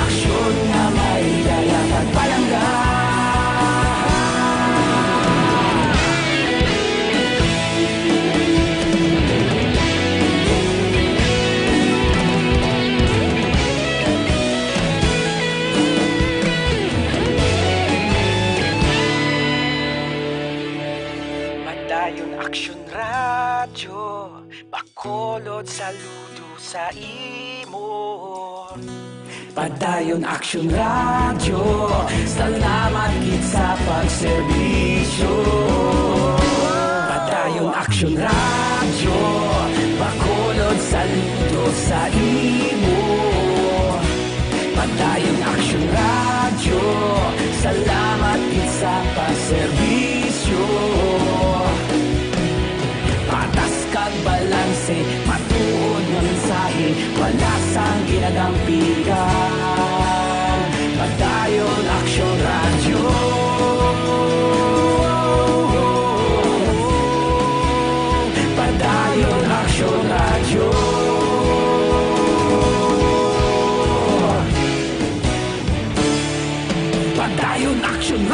Aksyon nga may dala kag palangga. Padayon Aksyon Radyo, Bacolod, saludo sa imo. Padayon Aksyon Radyo, salamat gid sa pagserbisyo. Padayon Aksyon Radyo, Bacolod, saludo sa imo. Padayon Aksyon Radyo, salamat gid sa pagserbisyo. Patas kag balanse, matuod nga mensahe, wala sang ginadampigan. Padayon Aksyon Radyo. Padayon Aksyon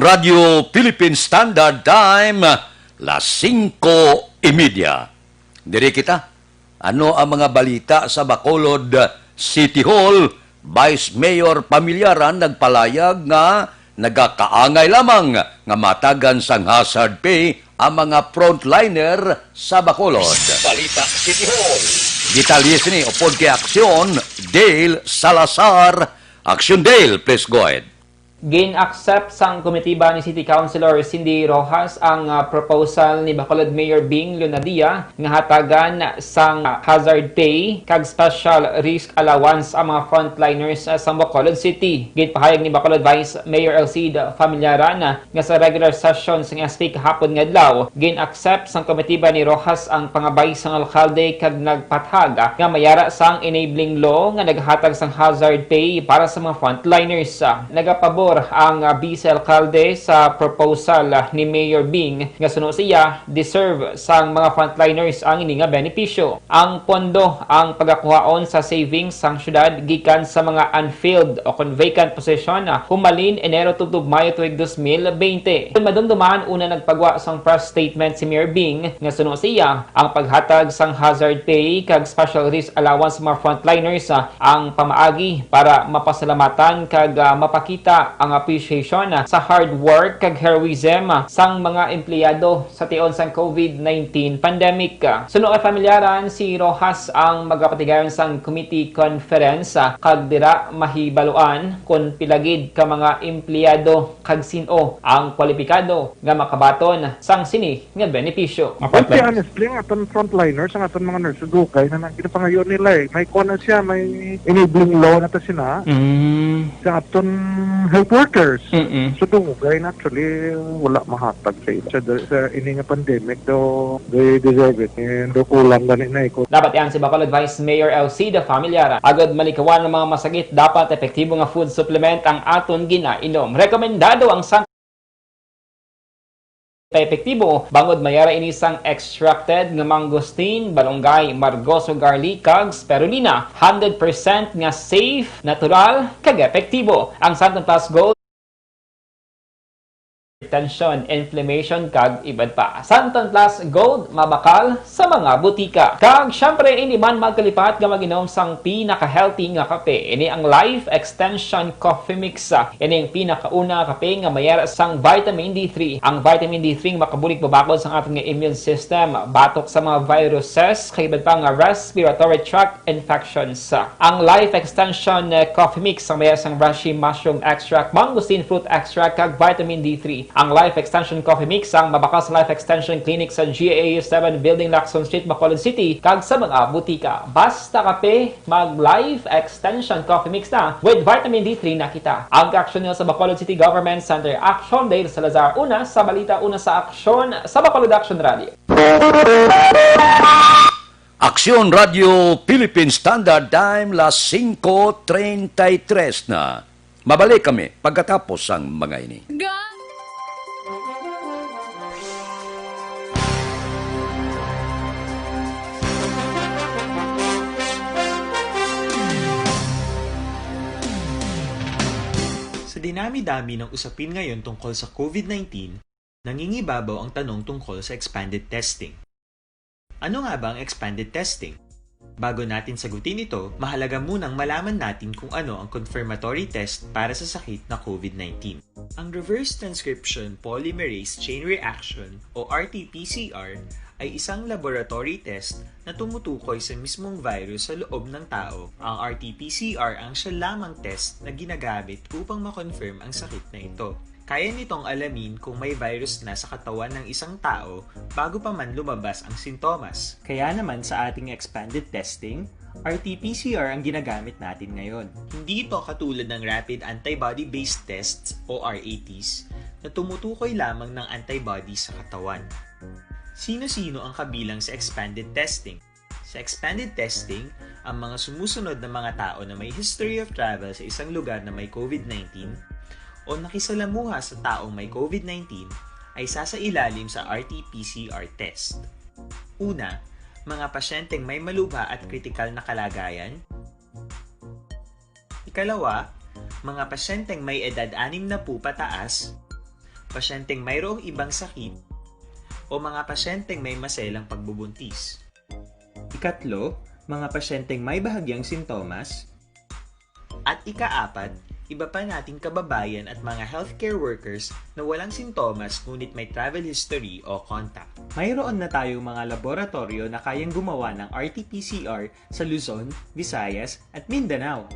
Radio Philippine Standard Time, las singko y media. Diri kita. Ano ang mga balita sa Bacolod City Hall? Vice Mayor Pamilyaran nagpalayag nga nagakaangay lamang nga matagan sang hazard pay ang mga frontliner sa Bacolod. Balita City Hall. Detalye sini upod kay Aksyon Dale Salazar. Aksyon Dale, please go ahead. Gin-accept sang komitiba ni City Councilor Cindy Rojas ang, ah, proposal ni Bacolod Mayor Bing Lunadia nga hatagan sang hazard pay kag special risk allowance ang mga frontliners, ah, sa Bacolod City. Ginpahayag ni Bacolod Vice Mayor Elcid Familiaran, ah, nga sa regular session sang S P kahapon nga adlaw, gin-accept sang komitiba ni Rojas ang pangabay sang alkalde kag nagpatag, ah, nga mayara sang enabling law nga naghatag sang hazard pay para sa mga frontliners. Ah, nagapabor ang, ah, Vice Alkalde sa proposal, ah, ni Mayor Bing nga suno siya, deserve sang mga frontliners ang ini nga benepisyo. Ang pondo ang pagakuhaon sa savings sang syudad gikan sa mga unfilled o kon vacant position, ah, humalin Enero tubtob Mayo tuig dos mil bente. Kon madumduman, una nagpagwa sang press statement si Mayor Bing nga suno siya, ang paghatag sang hazard pay kag special risk allowance sa mga frontliners, ah, ang pamaagi para mapasalamatan kag, ah, mapakita ang appreciation, ah, sa hard work kag heroism, ah, sang mga empleyado sa tion sang COVID nineteen pandemic. Suno kay Familiaran, si Rojas ang magapatigayon sang committee conference, ah, kag dira mahibaluan kon pila gid ka mga empleyado kag sin-o ang kwalipikado nga makabaton sang sini nga benepisyo. Well, si, honestly, ang aton frontliners, ang aton mga nurses, dugay na nang ginapangayo nila eh. May kuha na siya, may enabling law na ta sina. Mm. Sa aton health workers. Mm-mm. So, dugay na, actually, wala mahatag sa ila. Sa, sa ini nga pandemic, do, they deserve it. And do kulang gani na iko. Dapat yan si Bacolod Vice Mayor Elcida Familiar. Agod malikawan ang mga masakit, dapat epektibo nga food supplement ang aton ginainom. Rekomendado ang San Epektibo, bangod mayara ini sang extracted nga mangosteen, balunggay, margoso garlic, kag spirulina. Hundred percent nga safe, natural, kag epektibo. Ang Santon Plus Gold, hypertension, inflammation, kag iban pa. Santon Plus Gold, mabakal sa mga butika. Kag, syempre, hindi man magkalipat nga mag-inom sang pinaka-healthy nga kape. Ini ang Life Extension Coffee Mix. Ini ang pinakauna nga kape nga mayara sang vitamin D three. Ang vitamin D three nga makabulig pabakod sang aton nga immune system batok sa mga viruses, kag iban pa nga respiratory tract infections. Ang Life Extension, eh, Coffee Mix ang mayara sang reishi mushroom extract, mangosteen fruit extract, kag vitamin D three. Ang Life Extension Coffee Mix ang mabakal sa Life Extension Clinic sa G A A seven Building, Lacson Street, Bacolod City, kag sa mga butika. Basta kape, mag Life Extension Coffee Mix na with vitamin D three na kita. Ang kaaksyon niyo sa Bacolod City Government Center. Aksyon Dale Salazar, una sa balita, una sa aksyon, sa Bacolod Aksyon Radio. Aksyon Radio Philippine Standard Time, las singko treinta y tres na. Mabalik kami pagkatapos sang mga ini. Ga- Sa dinami-dami ng usapin ngayon tungkol sa COVID nineteen, nangingibabaw ang tanong tungkol sa expanded testing. Ano nga ba ang expanded testing? Bago natin sagutin ito, mahalaga munang malaman natin kung ano ang confirmatory test para sa sakit na COVID nineteen. Ang reverse transcription polymerase chain reaction o R T P C R ay isang laboratory test na tumutukoy sa mismong virus sa loob ng tao. Ang R T P C R ang siya lamang test na ginagamit upang ma-confirm ang sakit na ito. Kaya nitong alamin kung may virus na sa katawan ng isang tao bago pa man lumabas ang sintomas. Kaya naman sa ating expanded testing, R T P C R ang ginagamit natin ngayon. Hindi ito katulad ng rapid antibody-based tests o R A Ts na tumutukoy lamang ng antibody sa katawan. Sino-sino ang kabilang sa expanded testing? Sa expanded testing, ang mga sumusunod na mga tao na may history of travel sa isang lugar na may COVID nineteen o nakisalamuha sa taong may COVID nineteen ay sasailalim sa R T P C R test. Una, Mga pasyenteng may malubha at kritikal na kalagayan. Ikalawa, mga pasyenteng may edad anim na po pataas, pasyenteng mayroong ibang sakit, o mga pasyenteng may maselang pagbubuntis. Ikatlo, mga pasyenteng may bahagyang sintomas. At ikaapat, iba pa nating kababayan at mga healthcare workers na walang sintomas ngunit may travel history o contact. Mayroon na tayong mga laboratoryo na kayang gumawa ng R T P C R sa Luzon, Visayas, at Mindanao.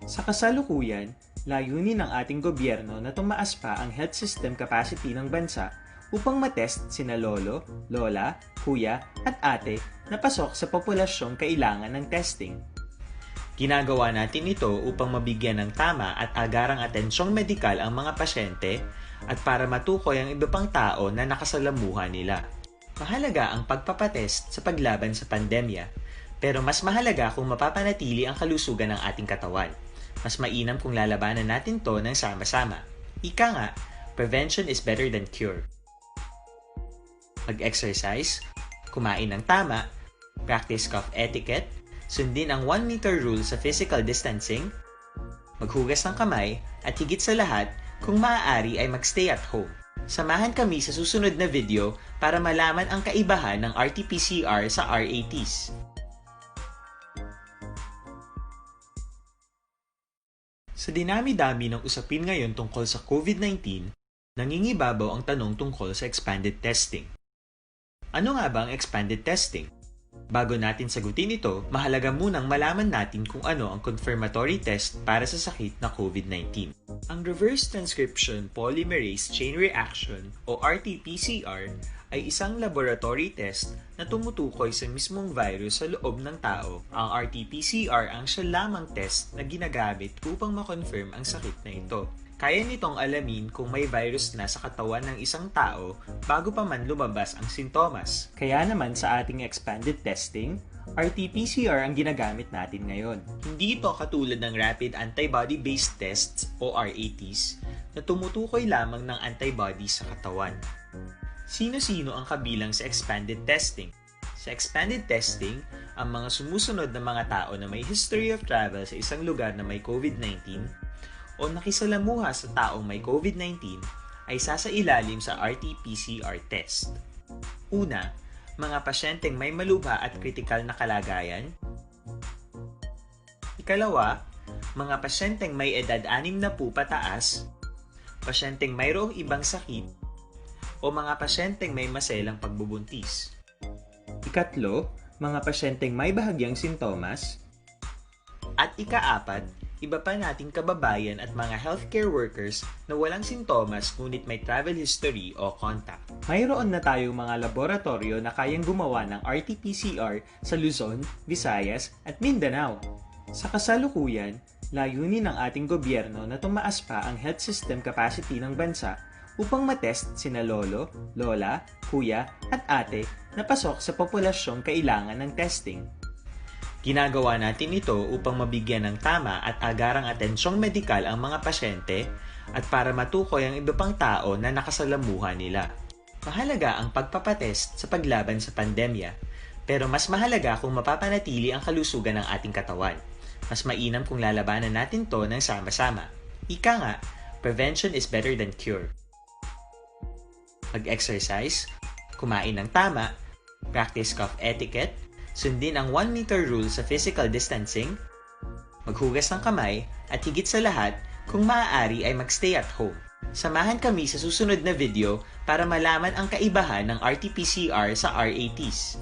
Sa kasalukuyan, layunin ng ating gobyerno na tumaas pa ang health system capacity ng bansa upang matest sina lolo, lola, kuya, at ate na pasok sa populasyong kailangan ng testing. Ginagawa natin ito upang mabigyan ng tama at agarang atensyong medikal ang mga pasyente at para matukoy ang iba pang tao na nakasalamuha nila. Mahalaga ang pagpapatest sa paglaban sa pandemya, pero mas mahalaga kung mapapanatili ang kalusugan ng ating katawan. Mas mainam kung lalabanan natin to ng sama-sama. Ika nga, prevention is better than cure. Mag-exercise, kumain ng tama, practice cough etiquette, sundin ang one meter rule sa physical distancing, maghugas ng kamay, at higit sa lahat, kung maaari ay mag-stay at home. Samahan kami sa susunod na video para malaman ang kaibahan ng R T P C R sa R A Ts. Sa dinami-dami ng usapin ngayon tungkol sa COVID nineteen, nangingibabaw ang tanong tungkol sa expanded testing. Ano nga ba ang expanded testing? Bago natin sagutin ito, mahalaga munang malaman natin kung ano ang confirmatory test para sa sakit na COVID nineteen. Ang reverse transcription polymerase chain reaction o R T P C R ay isang laboratory test na tumutukoy sa mismong virus sa loob ng tao. Ang R T P C R ang siya lamang test na ginagamit upang ma-confirm ang sakit na ito. Kaya nitong alamin kung may virus na sa katawan ng isang tao bago pa man lumabas ang sintomas. Kaya naman sa ating expanded testing, R T P C R ang ginagamit natin ngayon. Hindi ito katulad ng rapid antibody-based tests o R A Ts na tumutukoy lamang ng antibodies sa katawan. Sino-sino ang kabilang sa expanded testing? Sa expanded testing, ang mga sumusunod na mga tao na may history of travel sa isang lugar na may COVID nineteen o nakisalamuha sa taong may COVID nineteen ay sasailalim sa R T P C R test. Una, mga pasyenteng may malubha at kritikal na kalagayan. Ikalawa, mga pasyenteng may edad anim na po pataas, pasyenteng mayroong ibang sakit, o mga pasyenteng may maselang pagbubuntis. Ikatlo, mga pasyenteng may bahagyang sintomas. At ikaapat, iba pa nating kababayan at mga healthcare workers na walang sintomas ngunit may travel history o contact. Mayroon na tayong mga laboratoryo na kayang gumawa ng R T P C R sa Luzon, Visayas, at Mindanao. Sa kasalukuyan, layunin ng ating gobyerno na tumaas pa ang health system capacity ng bansa upang matest sina lolo, lola, kuya, at ate na pasok sa populasyong kailangan ng testing. Ginagawa natin ito upang mabigyan ng tama at agarang atensyong medikal ang mga pasyente at para matukoy ang iba pang tao na nakasalamuha nila. Mahalaga ang pagpapatest sa paglaban sa pandemya, pero mas mahalaga kung mapapanatili ang kalusugan ng ating katawan. Mas mainam kung lalabanan natin to ng sama-sama. Ika nga, prevention is better than cure. Mag-exercise, kumain ng tama, practice cough etiquette, sundin ang one meter rule sa physical distancing, maghugas ng kamay, at higit sa lahat, kung maaari ay mag-stay at home. Samahan kami sa susunod na video para malaman ang kaibahan ng R T P C R sa R A Ts.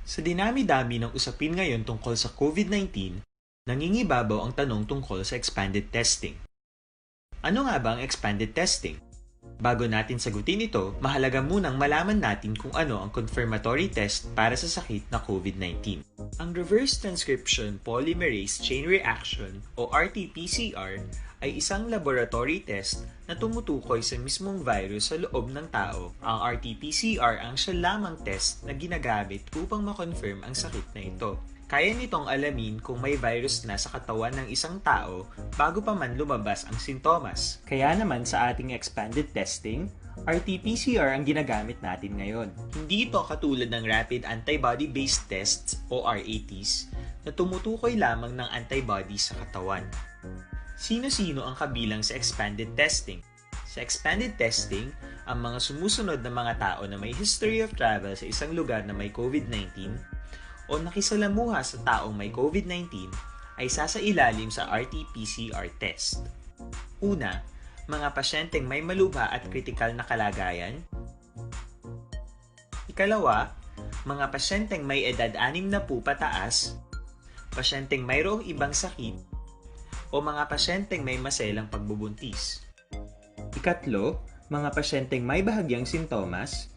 Sa dinami-dami ng usapin ngayon tungkol sa COVID nineteen, nangingibabaw ang tanong tungkol sa expanded testing. Ano nga ba ang expanded testing? Bago natin sagutin ito, mahalaga munang malaman natin kung ano ang confirmatory test para sa sakit na COVID nineteen. Ang reverse transcription polymerase chain reaction o R T P C R ay isang laboratory test na tumutukoy sa mismong virus sa loob ng tao. Ang R T P C R ang siya lamang test na ginagamit upang ma-confirm ang sakit na ito. Kaya nitong alamin kung may virus na sa katawan ng isang tao bago pa man lumabas ang sintomas. Kaya naman sa ating expanded testing, R T P C R ang ginagamit natin ngayon. Hindi ito katulad ng rapid antibody-based tests o R A Ts na tumutukoy lamang ng antibodies sa katawan. Sino-sino ang kabilang sa expanded testing? Sa expanded testing, ang mga sumusunod na mga tao na may history of travel sa isang lugar na may COVID nineteen o nakisalamuha sa taong may COVID nineteen ay sasailalim sa R T P C R test. Una, mga pasyenteng may malubha at kritikal na kalagayan. Ikalawa, mga pasyenteng may edad anim na po pataas, pasyenteng mayroong ibang sakit, o mga pasyenteng may maselang pagbubuntis. Ikatlo, mga pasyenteng may bahagyang sintomas.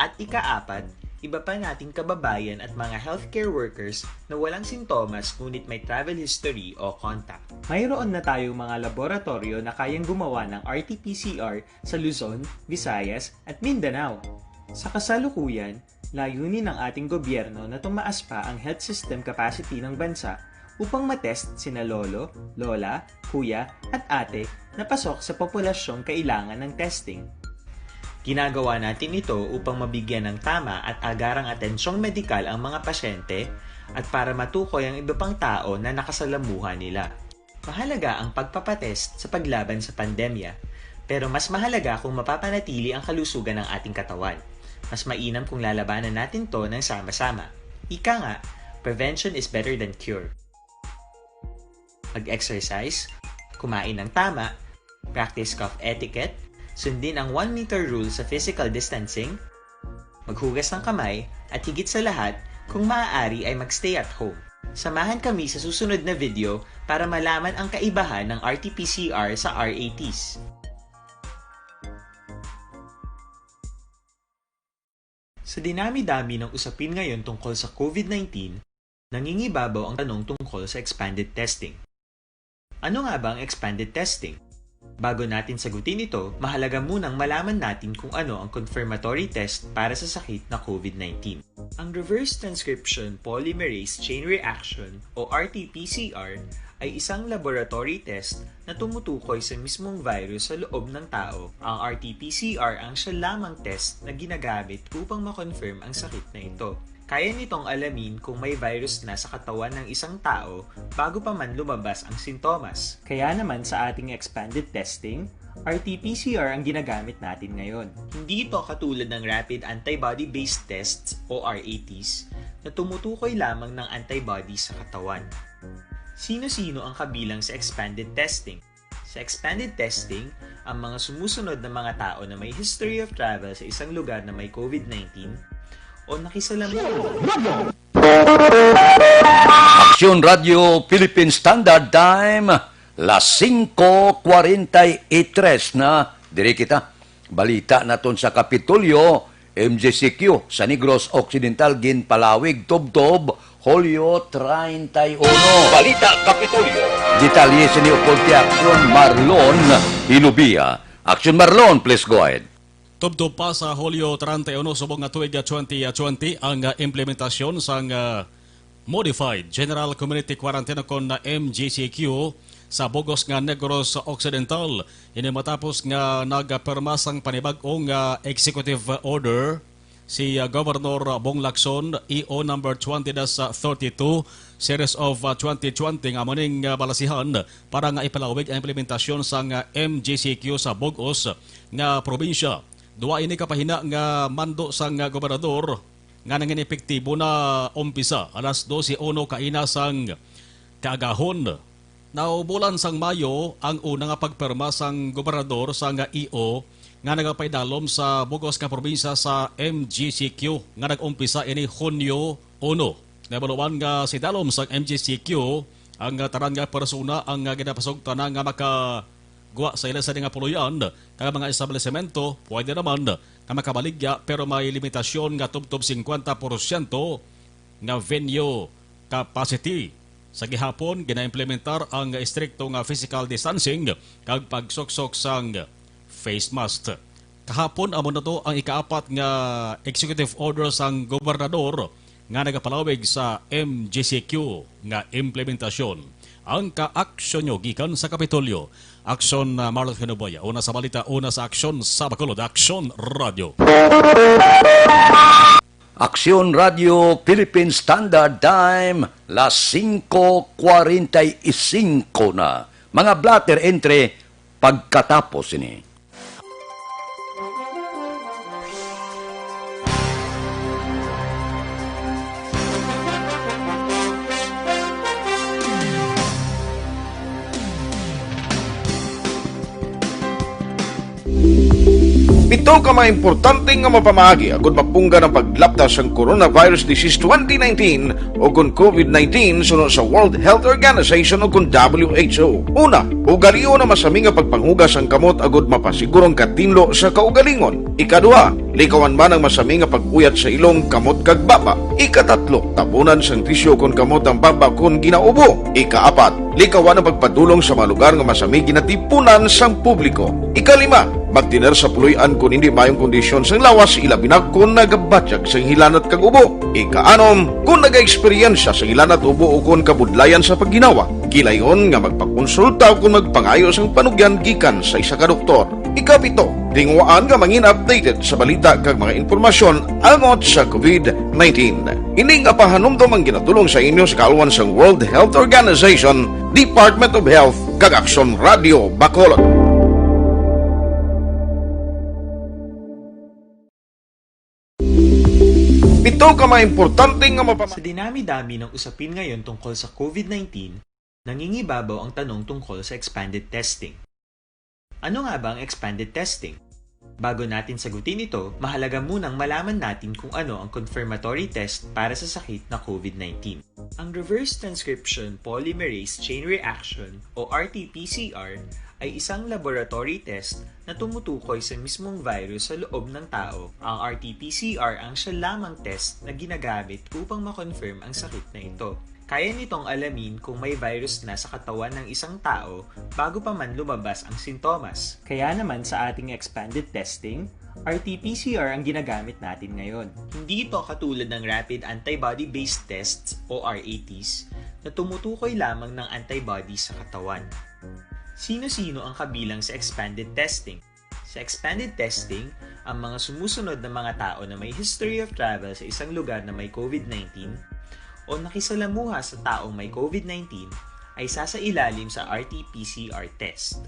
At ikaapat, iba pa nating kababayan at mga healthcare workers na walang sintomas ngunit may travel history o contact. Mayroon na tayong mga laboratoryo na kayang gumawa ng R T P C R sa Luzon, Visayas, at Mindanao. Sa kasalukuyan, layunin ng ating gobyerno na tumaas pa ang health system capacity ng bansa upang matest sina lolo, lola, kuya, at ate na pasok sa populasyong kailangan ng testing. Ginagawa natin ito upang mabigyan ng tama at agarang atensyong medikal ang mga pasyente at para matukoy ang iba pang tao na nakasalamuha nila. Mahalaga ang pagpapatest sa paglaban sa pandemya, pero mas mahalaga kung mapapanatili ang kalusugan ng ating katawan. Mas mainam kung lalabanan natin to ng sama-sama. Ika nga, prevention is better than cure. Mag-exercise, kumain ng tama, practice cough etiquette, sundin ang one meter rule sa physical distancing, maghugas ng kamay, at higit sa lahat, kung maaari ay mag-stay at home. Samahan kami sa susunod na video para malaman ang kaibahan ng R T P C R sa R A Ts. Sa dinami-dami ng usapin ngayon tungkol sa COVID nineteen, nangingibabaw ang tanong tungkol sa expanded testing. Ano nga ba ang expanded testing? Bago natin sagutin ito, mahalaga munang malaman natin kung ano ang confirmatory test para sa sakit na COVID nineteen. Ang reverse transcription polymerase chain reaction o R T P C R ay isang laboratory test na tumutukoy sa mismong virus sa loob ng tao. Ang R T P C R ang siya lamang test na ginagamit upang ma-confirm ang sakit na ito. Kaya nitong alamin kung may virus na sa katawan ng isang tao bago pa man lumabas ang sintomas. Kaya naman sa ating expanded testing, R T P C R ang ginagamit natin ngayon. Hindi ito katulad ng rapid antibody-based tests o R A Ts na tumutukoy lamang ng antibodies sa katawan. Sino-sino ang kabilang sa expanded testing? Sa expanded testing, ang mga sumusunod na mga tao na may history of travel sa isang lugar na may COVID nineteen o nakisalamuha. Aksyon Radio Philippine Standard Time, las singko kuwarenta y tres na. Diri kita. Balita naton sa Kapitolyo, M G C Q sa Negros Occidental ginpalawig tubtob Hulyo treinta y uno. Balita Kapitolyo. Detalye sini upod kay Aksyon Marlon Hilubia. Aksyon Marlon, please go ahead. Tubtob pa sa Hulyo treinta y uno subong nga tuig, ah, twenty twenty ang, ah, implementasyon sang, ah, Modified General Community Quarantine o kon, ah, M G C Q sa bug-os nga Negros Occidental. Ini matapos nga nagpirma sang panibag-o nga executive order si, ah, Governor Bong Lacson, E O number twenty dash thirty-two, series of, ah, twenty twenty, nga amo ning, ah, balasihan para nga ipalawig ang implementasyon sang, ah, M G C Q sa bug-os nga probinsya. Duha ini ka pahina nga mando sang, ah, gobernador nga nangin epektibo na umpisa alas dose uno kaina sang kaagahon. Naubulan sang Mayo ang una nga pagpirma sang gobernador sang E O nga nagapaidalom sa bug-os nga probinsya sa M G C Q nga nag-umpisa ini Hunyo uno. Nabaluan nga sidalom sang M G C Q ang tanan nga persona ang ginapasugtan na nga makagwa sa ila sini nga puloy-an kag mga establisemento pwede naman nga makabaligya, pero may limitasyon nga tubtob singkwenta porsyento nga venue capacity. Sa gihapon, ginaimplementar ang estrikto nga physical distancing kag pagsuksok sang face mask. Kahapon, amo na to ang ikaapat nga executive order sang gobernador nga nagapalawig sa M G C Q nga implementasyon. Ang kaaksyon nyo gikan sa Kapitolyo. Aksyon, ah, Marlon Hinuboy. Una sa balita, una sa aksyon sa Bacolod. Aksyon Radio. Aksyon Radio Philippine Standard Time, las singko kwarenta y singko na. Mga blotter entre pagkatapos ini. Pito ka mga importante nga mapamaagi agud mapunggan ang paglapta sang coronavirus disease twenty nineteen o kon covid nineteen suno sa World Health Organization o kon W H O. Una, ugalion ang masami nga pagpanghugas sang kamot agud mapasiguro ang katinlo sa kaugalingon. Ikaduha, likawan man ang masami nga pag-uyat sa ilong, kamot, kag baba. Ikatatlo, tabunan sang tisyo kon kamot ang baba kon ginaubo. Ikaapat, likawan ang pagpadulong sa mga lugar nga masami ginatipunan sang publiko. Ikalima, magtener sa puloy-an kon hindi maayong kondisyon sang lawas, ilabi na kon nagabatyag sang hilanat kag ubo. Ikaanom, kon nagaeksperyensya sang hilanat, ubo, o kon kabudlayan sa pagginawa, gilayon nga magpakonsulta o kon magpangayo sang panugyan gikan sa isa ka doktor. Ikapito, tinguhaan nga mangin updated sa balita kag mga impormasyon angot sa covid nineteen. Ini nga pahanumdom ang ginatulong sa inyo sa kaalwan sang World Health Organization, Department of Health, kag Aksyon Radio Bacolod. Pito ka mga importante nga mapama- Sa dinami-dami ng usapin ngayon tungkol sa covid nineteen, nangingibabaw ang tanong tungkol sa expanded testing. Ano nga ba ang expanded testing? Bago natin sagutin ito, mahalaga munang malaman natin kung ano ang confirmatory test para sa sakit na covid nineteen. Ang reverse transcription polymerase chain reaction o R T P C R ay isang laboratory test na tumutukoy sa mismong virus sa loob ng tao. Ang R T P C R ang siya lamang test na ginagamit upang ma-confirm ang sakit na ito. Kaya nitong alamin kung may virus na sa katawan ng isang tao bago pa man lumabas ang sintomas. Kaya naman sa ating expanded testing, R T P C R ang ginagamit natin ngayon. Hindi ito katulad ng rapid antibody-based tests o R A Ts na tumutukoy lamang ng antibody sa katawan. Sino-sino ang kabilang sa expanded testing? Sa expanded testing, ang mga sumusunod na mga tao na may history of travel sa isang lugar na may covid nineteen o nakisalamuha sa taong may covid nineteen ay sasailalim sa R T P C R test.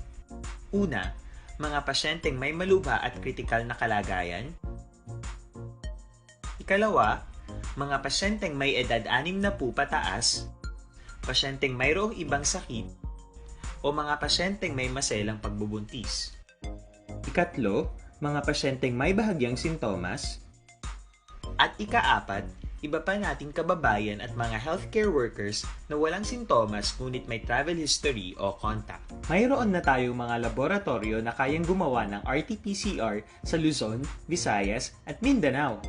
Una, mga pasyenteng may malubha at kritikal na kalagayan. Ikalawa, mga pasyenteng may edad anim na po pataas, pasyenteng mayroong ibang sakit, o mga pasyenteng may maselang pagbubuntis. Ikatlo, mga pasyenteng may bahagyang sintomas. At ikaapat, iba pa nating kababayan at mga healthcare workers na walang sintomas ngunit may travel history o contact. Mayroon na tayong mga laboratoryo na kayang gumawa ng R T P C R sa Luzon, Visayas, at Mindanao.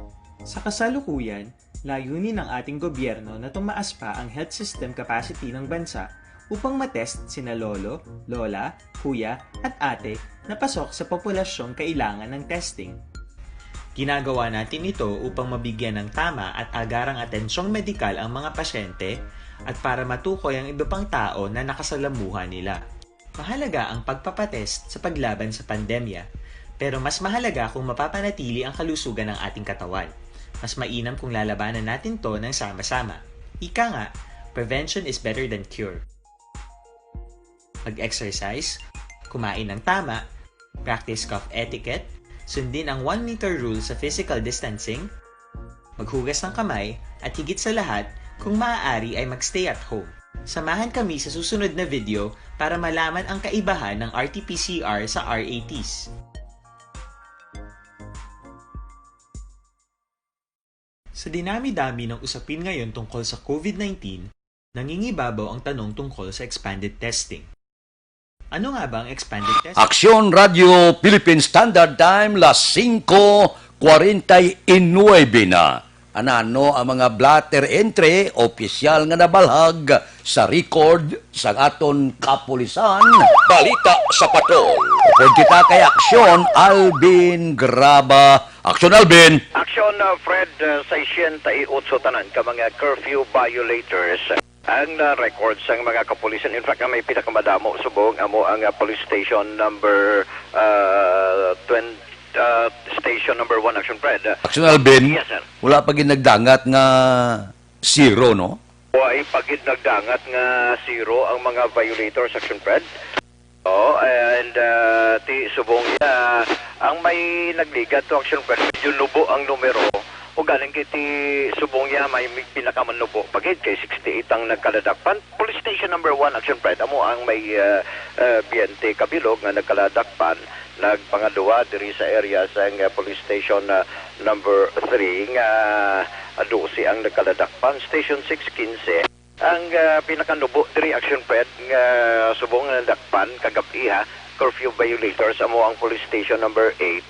Sa kasalukuyan, layunin ng ating gobyerno na tumaas pa ang health system capacity ng bansa upang matest sina lolo, lola, kuya, at ate na pasok sa populasyong kailangan ng testing. Ginagawa natin ito upang mabigyan ng tama at agarang atensyong medikal ang mga pasyente at para matukoy ang iba pang tao na nakasalamuha nila. Mahalaga ang pagpapatest sa paglaban sa pandemya, pero mas mahalaga kung mapapanatili ang kalusugan ng ating katawan. Mas mainam kung lalabanan natin 'to ng sama-sama. Ika nga, prevention is better than cure. Mag-exercise, kumain ng tama, practice cough etiquette, sundin ang one meter rule sa physical distancing, maghugas ng kamay, at higit sa lahat, kung maaari ay mag-stay at home. Samahan kami sa susunod na video para malaman ang kaibahan ng R T P C R sa R A Ts. Sa dinami-dami ng usapin ngayon tungkol sa covid nineteen, nangingibabaw ang tanong tungkol sa expanded testing. Ano nga ba ang expanded testing? Aksyon Radio Philippine Standard Time, las singko kwarenta y nuebe na. Anano ang mga blotter entry, opisyal nga nabalhag sa record sa aton kapulisan? Balita sa Patrol. Upod kita kay Aksyon Alvin Graba. Aksyon Alvin. Aksyon, uh, Fred, uh, sesenta y otso tanan ka mga curfew violators. Ang, ah, record sang mga kapulisan, in fact, ang may pinakamadamo subong amo ang, ah, police station number, ah, twenty, ah, station number one, Action Fred. Action Alvin, yes, sir. Wala pa gid nagdangat nga zero, no? Way pa gid nagdangat nga zero ang mga violators, Action Fred. Oh, and, ah, ti subong ya, ang may nagligat to, Action Fred, medyo nubo ang numero. O galing kay ti subong ya, may, may pinakamanubo pa gid kay sixty-eight ang nagkaladakpan. Police Station number one, Action Fred, amo ang may, ah, ah, twenty kabilog nga nagkaladakpan. Nagpangaduwa diri sa area sang, ah, Police Station, ah, number three nga, ah, dose ang nagkaladakpan. Station six, quince. Ang, ah, pinakanubo diri, Action Fred, nga subong nga nadakpan kagab-i, ha, curfew violators, amo ang Police Station number eight.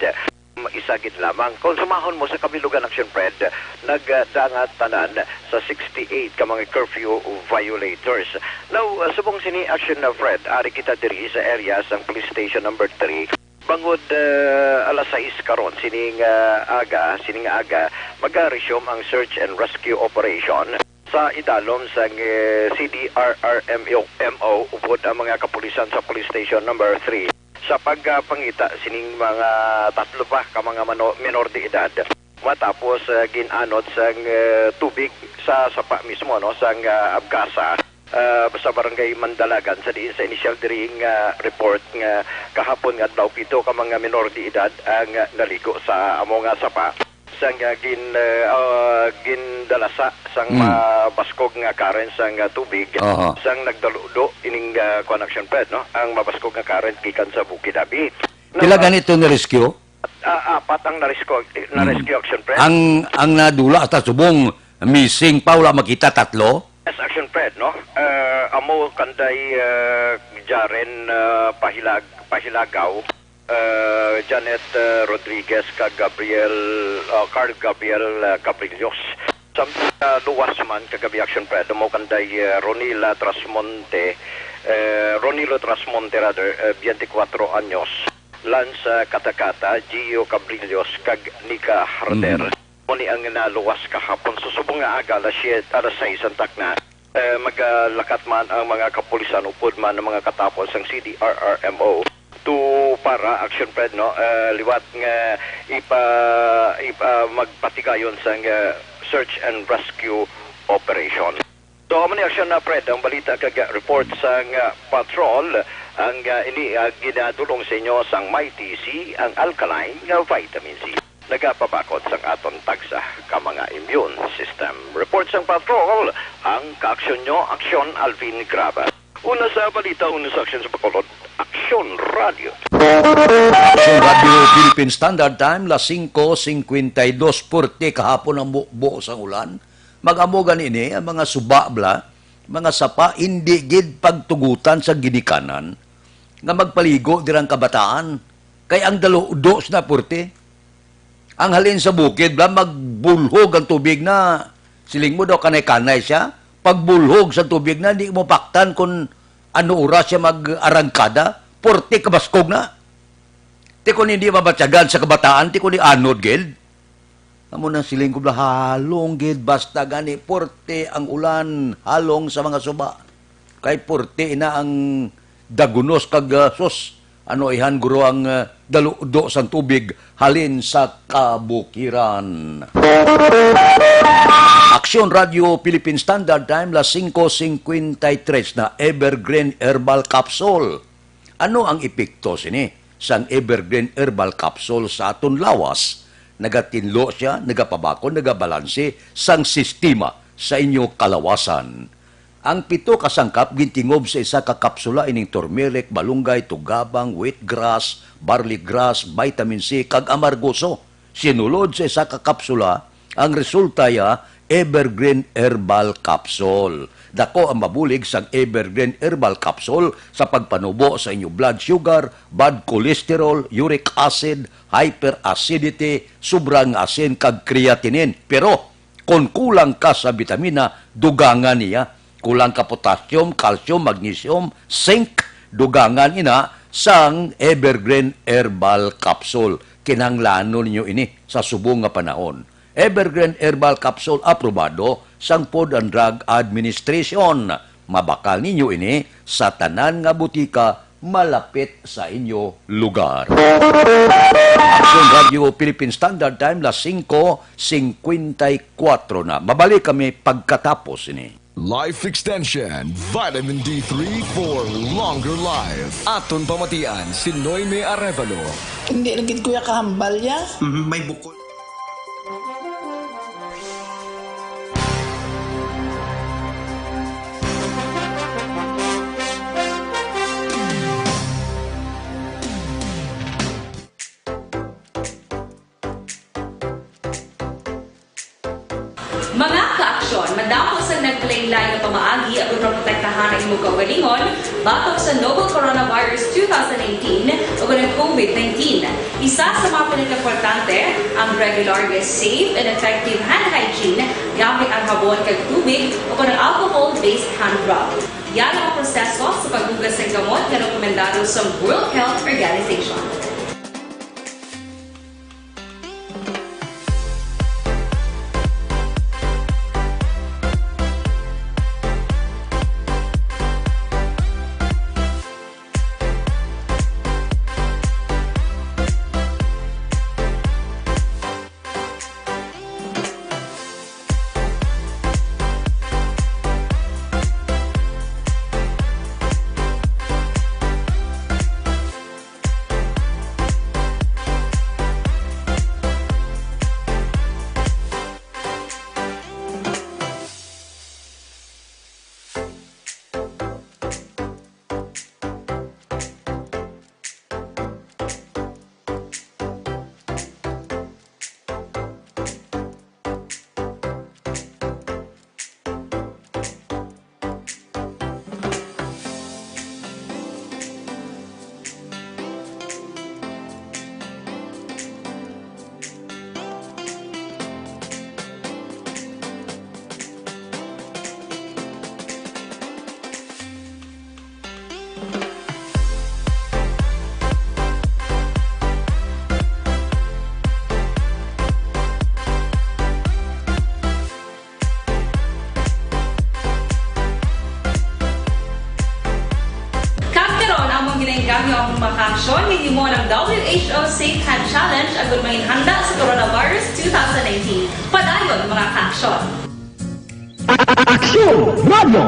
Isa gid lamang. Kung sumahon mo sa kabilugan, Action Fred, nagdangat tanan sa sixty-eight ka mga curfew violators. Now, uh, subong sini, Action, uh, Fred, ari kita diri sa area sang Police Station number three. Bangod, uh, alas sais karon, sining, uh, aga, sining aga, maga-resume ang search and rescue operation sa idalom sang, eh, C D R R M O, M O, upod ang mga kapulisan sa Police Station number three. Sa pagpangita sining mga tatlo pa ka mga mano-, menor de edad, matapos, ah, gin-anod sang, eh, tubig sa sapa mismo, no, sang, ah, Abgasa, ah, sa Barangay Mandalagan, sa diin sa inisyal diri nga report nga kahapon nga adlaw, pito ka mga menor de edad ang, ah, naligo sa amo nga sapa. Sang, ah, gin, eh, ah, gindalasa sang Hmm. mabaskog nga current sang, ah, tubig, Aha. sang nagdaludo ining, ah, kuwan, Action Fred, no? Ang mabaskog nga current gikan sa Bukid Abi. Pila Now, gani to ni rescue? Ah, apat ang na-rescue, eh, na-rescue, Mm. Action Fred. Ang, ang nadula hasta subong missing pa, wala makita, tatlo? Yes, Action Fred, no? Eh, amo kanday, eh, Jaren, eh, Pahilag-, Pahilagaw, eh, Janet, eh, Rodriguez, kag Gabriel, ah, Carl Gabriel, ah, Cabrillos. Samtang, ah, luwas man kagabi, Action Fred, amo kanday, eh, Ronila Trasmonte, eh, Ronilo Trasmonte, rather, eh, twenty-four anyos. Lance, ah, Katakata, Gio Cabrillos, kag Nika Harder. Mhm. Mo ni ang naluwas kahapon. So, subong nga aga, alas siyete, alas sais ang takna, eh, magalakat man ang mga kapulisan upod man ang mga katapol sang C D R R M O to para, Action Fred, no? Eh, liwat nga ipa-, ipa-, magpatigayon sang, eh, search and rescue operation. So, amo ni, Action, ah, Fred, ang balita kag, ah, report sang, ah, patrol. Ang, ah, ini, ah, ginadulong sa inyo sang Mighty C, ang alkaline nga vitamin C. Nagapabakod sang aton tagsa ka mga immune system. Report sang patrol, ang kaaksyon nyo, Aksyon Alvin Graba. Una sa balita, una sa aksyon sa Bacolod, Aksyon Radio. Aksyon Radio Philippine Standard Time, las singko singkwenta y dos, purti kahapon ang bu-, buo sang ulan. Mag-amo gani ini, ang mga suba bala, mga sapa, hindi gid pagtugutan sa ginikanan nga magpaligo dirang kabataan. Kay ang daludo sa napurti. Ang halin sa bukid bala, magbulhog ang tubig na, siling mo daw, kanay-kanay siya. Pagbulhog sa tubig na, di mo paktan kung ano oras siya mag-arangkada. Purti kabaskog na. Ti kung hindi mabatyagan sa kabataan, ti kung anod gid. Amo nang siling ko bala, halong gid, basta gani, porte ang ulan, halong sa mga suba. Kay porte na ang dagunos kag, ah, sus, ano ihan guro ang, ah, daludo sang tubig halin sa kabukiran. Aksyon Radio Philippine Standard Time, las singko singkwenta y tres na, Evergreen Herbal Capsule. Ano ang epekto sini sang Evergreen Herbal Capsule sa aton lawas? Nagatinlo sia, nagapabakod, nagabalanse sang sistema sa inyo kalawasan. Ang pito ka sangkap gintingob sa isa ka kapsula, ining turmeric, malunggay, tugabang, wheatgrass, barley grass, vitamin C, kag amargoso. Sinulod sa isa ka kapsula, ang resulta ya Evergreen Herbal Capsule. Dako ang mabulig sang Evergreen Herbal Capsule sa pagpanubo sa inyo blood sugar, bad cholesterol, uric acid, hyperacidity, sobrang asin, kag creatinine. Pero, kon kulang ka sa bitamina, dugangan niya. Kulang ka potassium, calcium, magnesium, zinc, dugangan ina sang Evergreen Herbal Capsule. Kinahanglanon ninyo ini sa subong nga panahon. Evergreen Herbal Capsule, aprobado sang Food and Drug Administration. Mabakal ninyo ini sa tanan nga butika malapit sa inyo lugar. Aksyon Radio Philippine Standard Time, las singko singkwenta y kuwatro na. Mabalik kami pagkatapos ini. Life Extension, Vitamin D three for longer life. Aton pamatian si Noemi Arevalo. Hindi lagi kuya kahambal ya. Mhm, may bukol. Mga ka-aksyon, madamo sang naglain-lain nga pamaagi agud maprotektahan ang imong kaugalingon batok sa novel coronavirus two thousand nineteen ug ang COVID nineteen. Isa sa mga pinakaimportante ang regular nga safe and effective hand hygiene gamit ang habon kag tubig o kon ang alcohol-based hand rub. Yan ang proseso sa paghugas sang gamot nga rekomendado sa World Health Organization. Kag karon, amon ginaengganyo ang mga kaaksyon nga gihimo ng W H O Safe Hand Challenge agud manginhanda sa coronavirus two thousand nineteen. Padayon, mga kaaksyon. Aksyon Radio!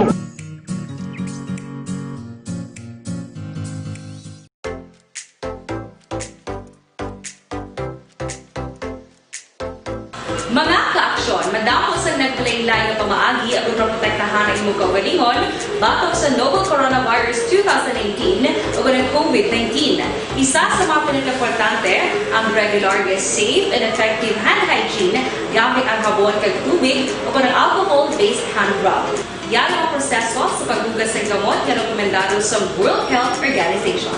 Mga kaaksyon, madamo sang naglain-lain nga pamaagi agud maprotektahan ang imong kaugalingon batok sa novel coronavirus two thousand nineteen ug ang COVID nineteen. Isa sa mga pinakaimportante ang regular nga safe and effective hand hygiene gamit ang habon kag tubig o kon ang alcohol-based hand rub. Yan ang proseso sa paghugas sa gamot nga rekomendado sa World Health Organization.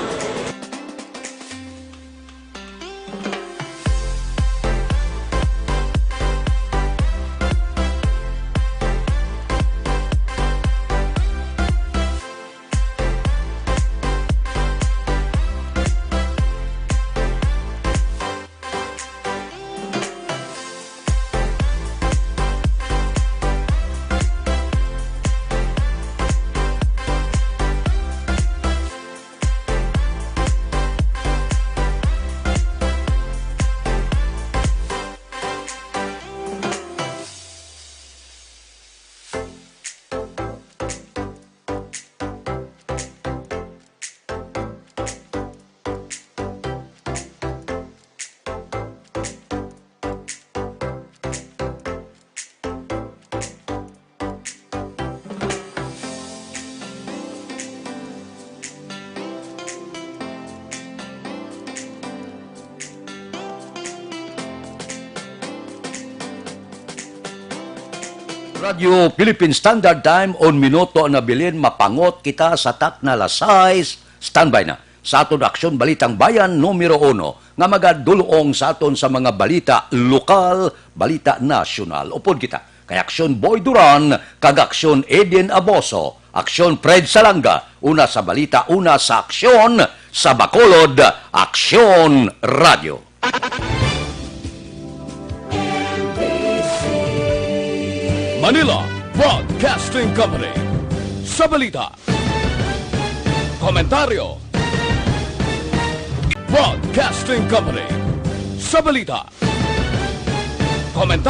Radyo Philippine Standard Time, un minuto ang nabilin, mapangot kita sa takna alas sais. Standby na sa aton Aksyon Balitang Bayan numero uno nga magadul-ong sa aton sa mga balita lokal, balita nasyonal. Upod kita kay Aksyon Boy Duran kag Aksyon Eden Aboso, Aksyon Fred Salanga, una sa balita, una sa aksyon, sa Bacolod, Aksyon Radio. Manila Broadcasting Company. Sa balita, komentaryo. Broadcasting Company. Sa balita, komentaryo.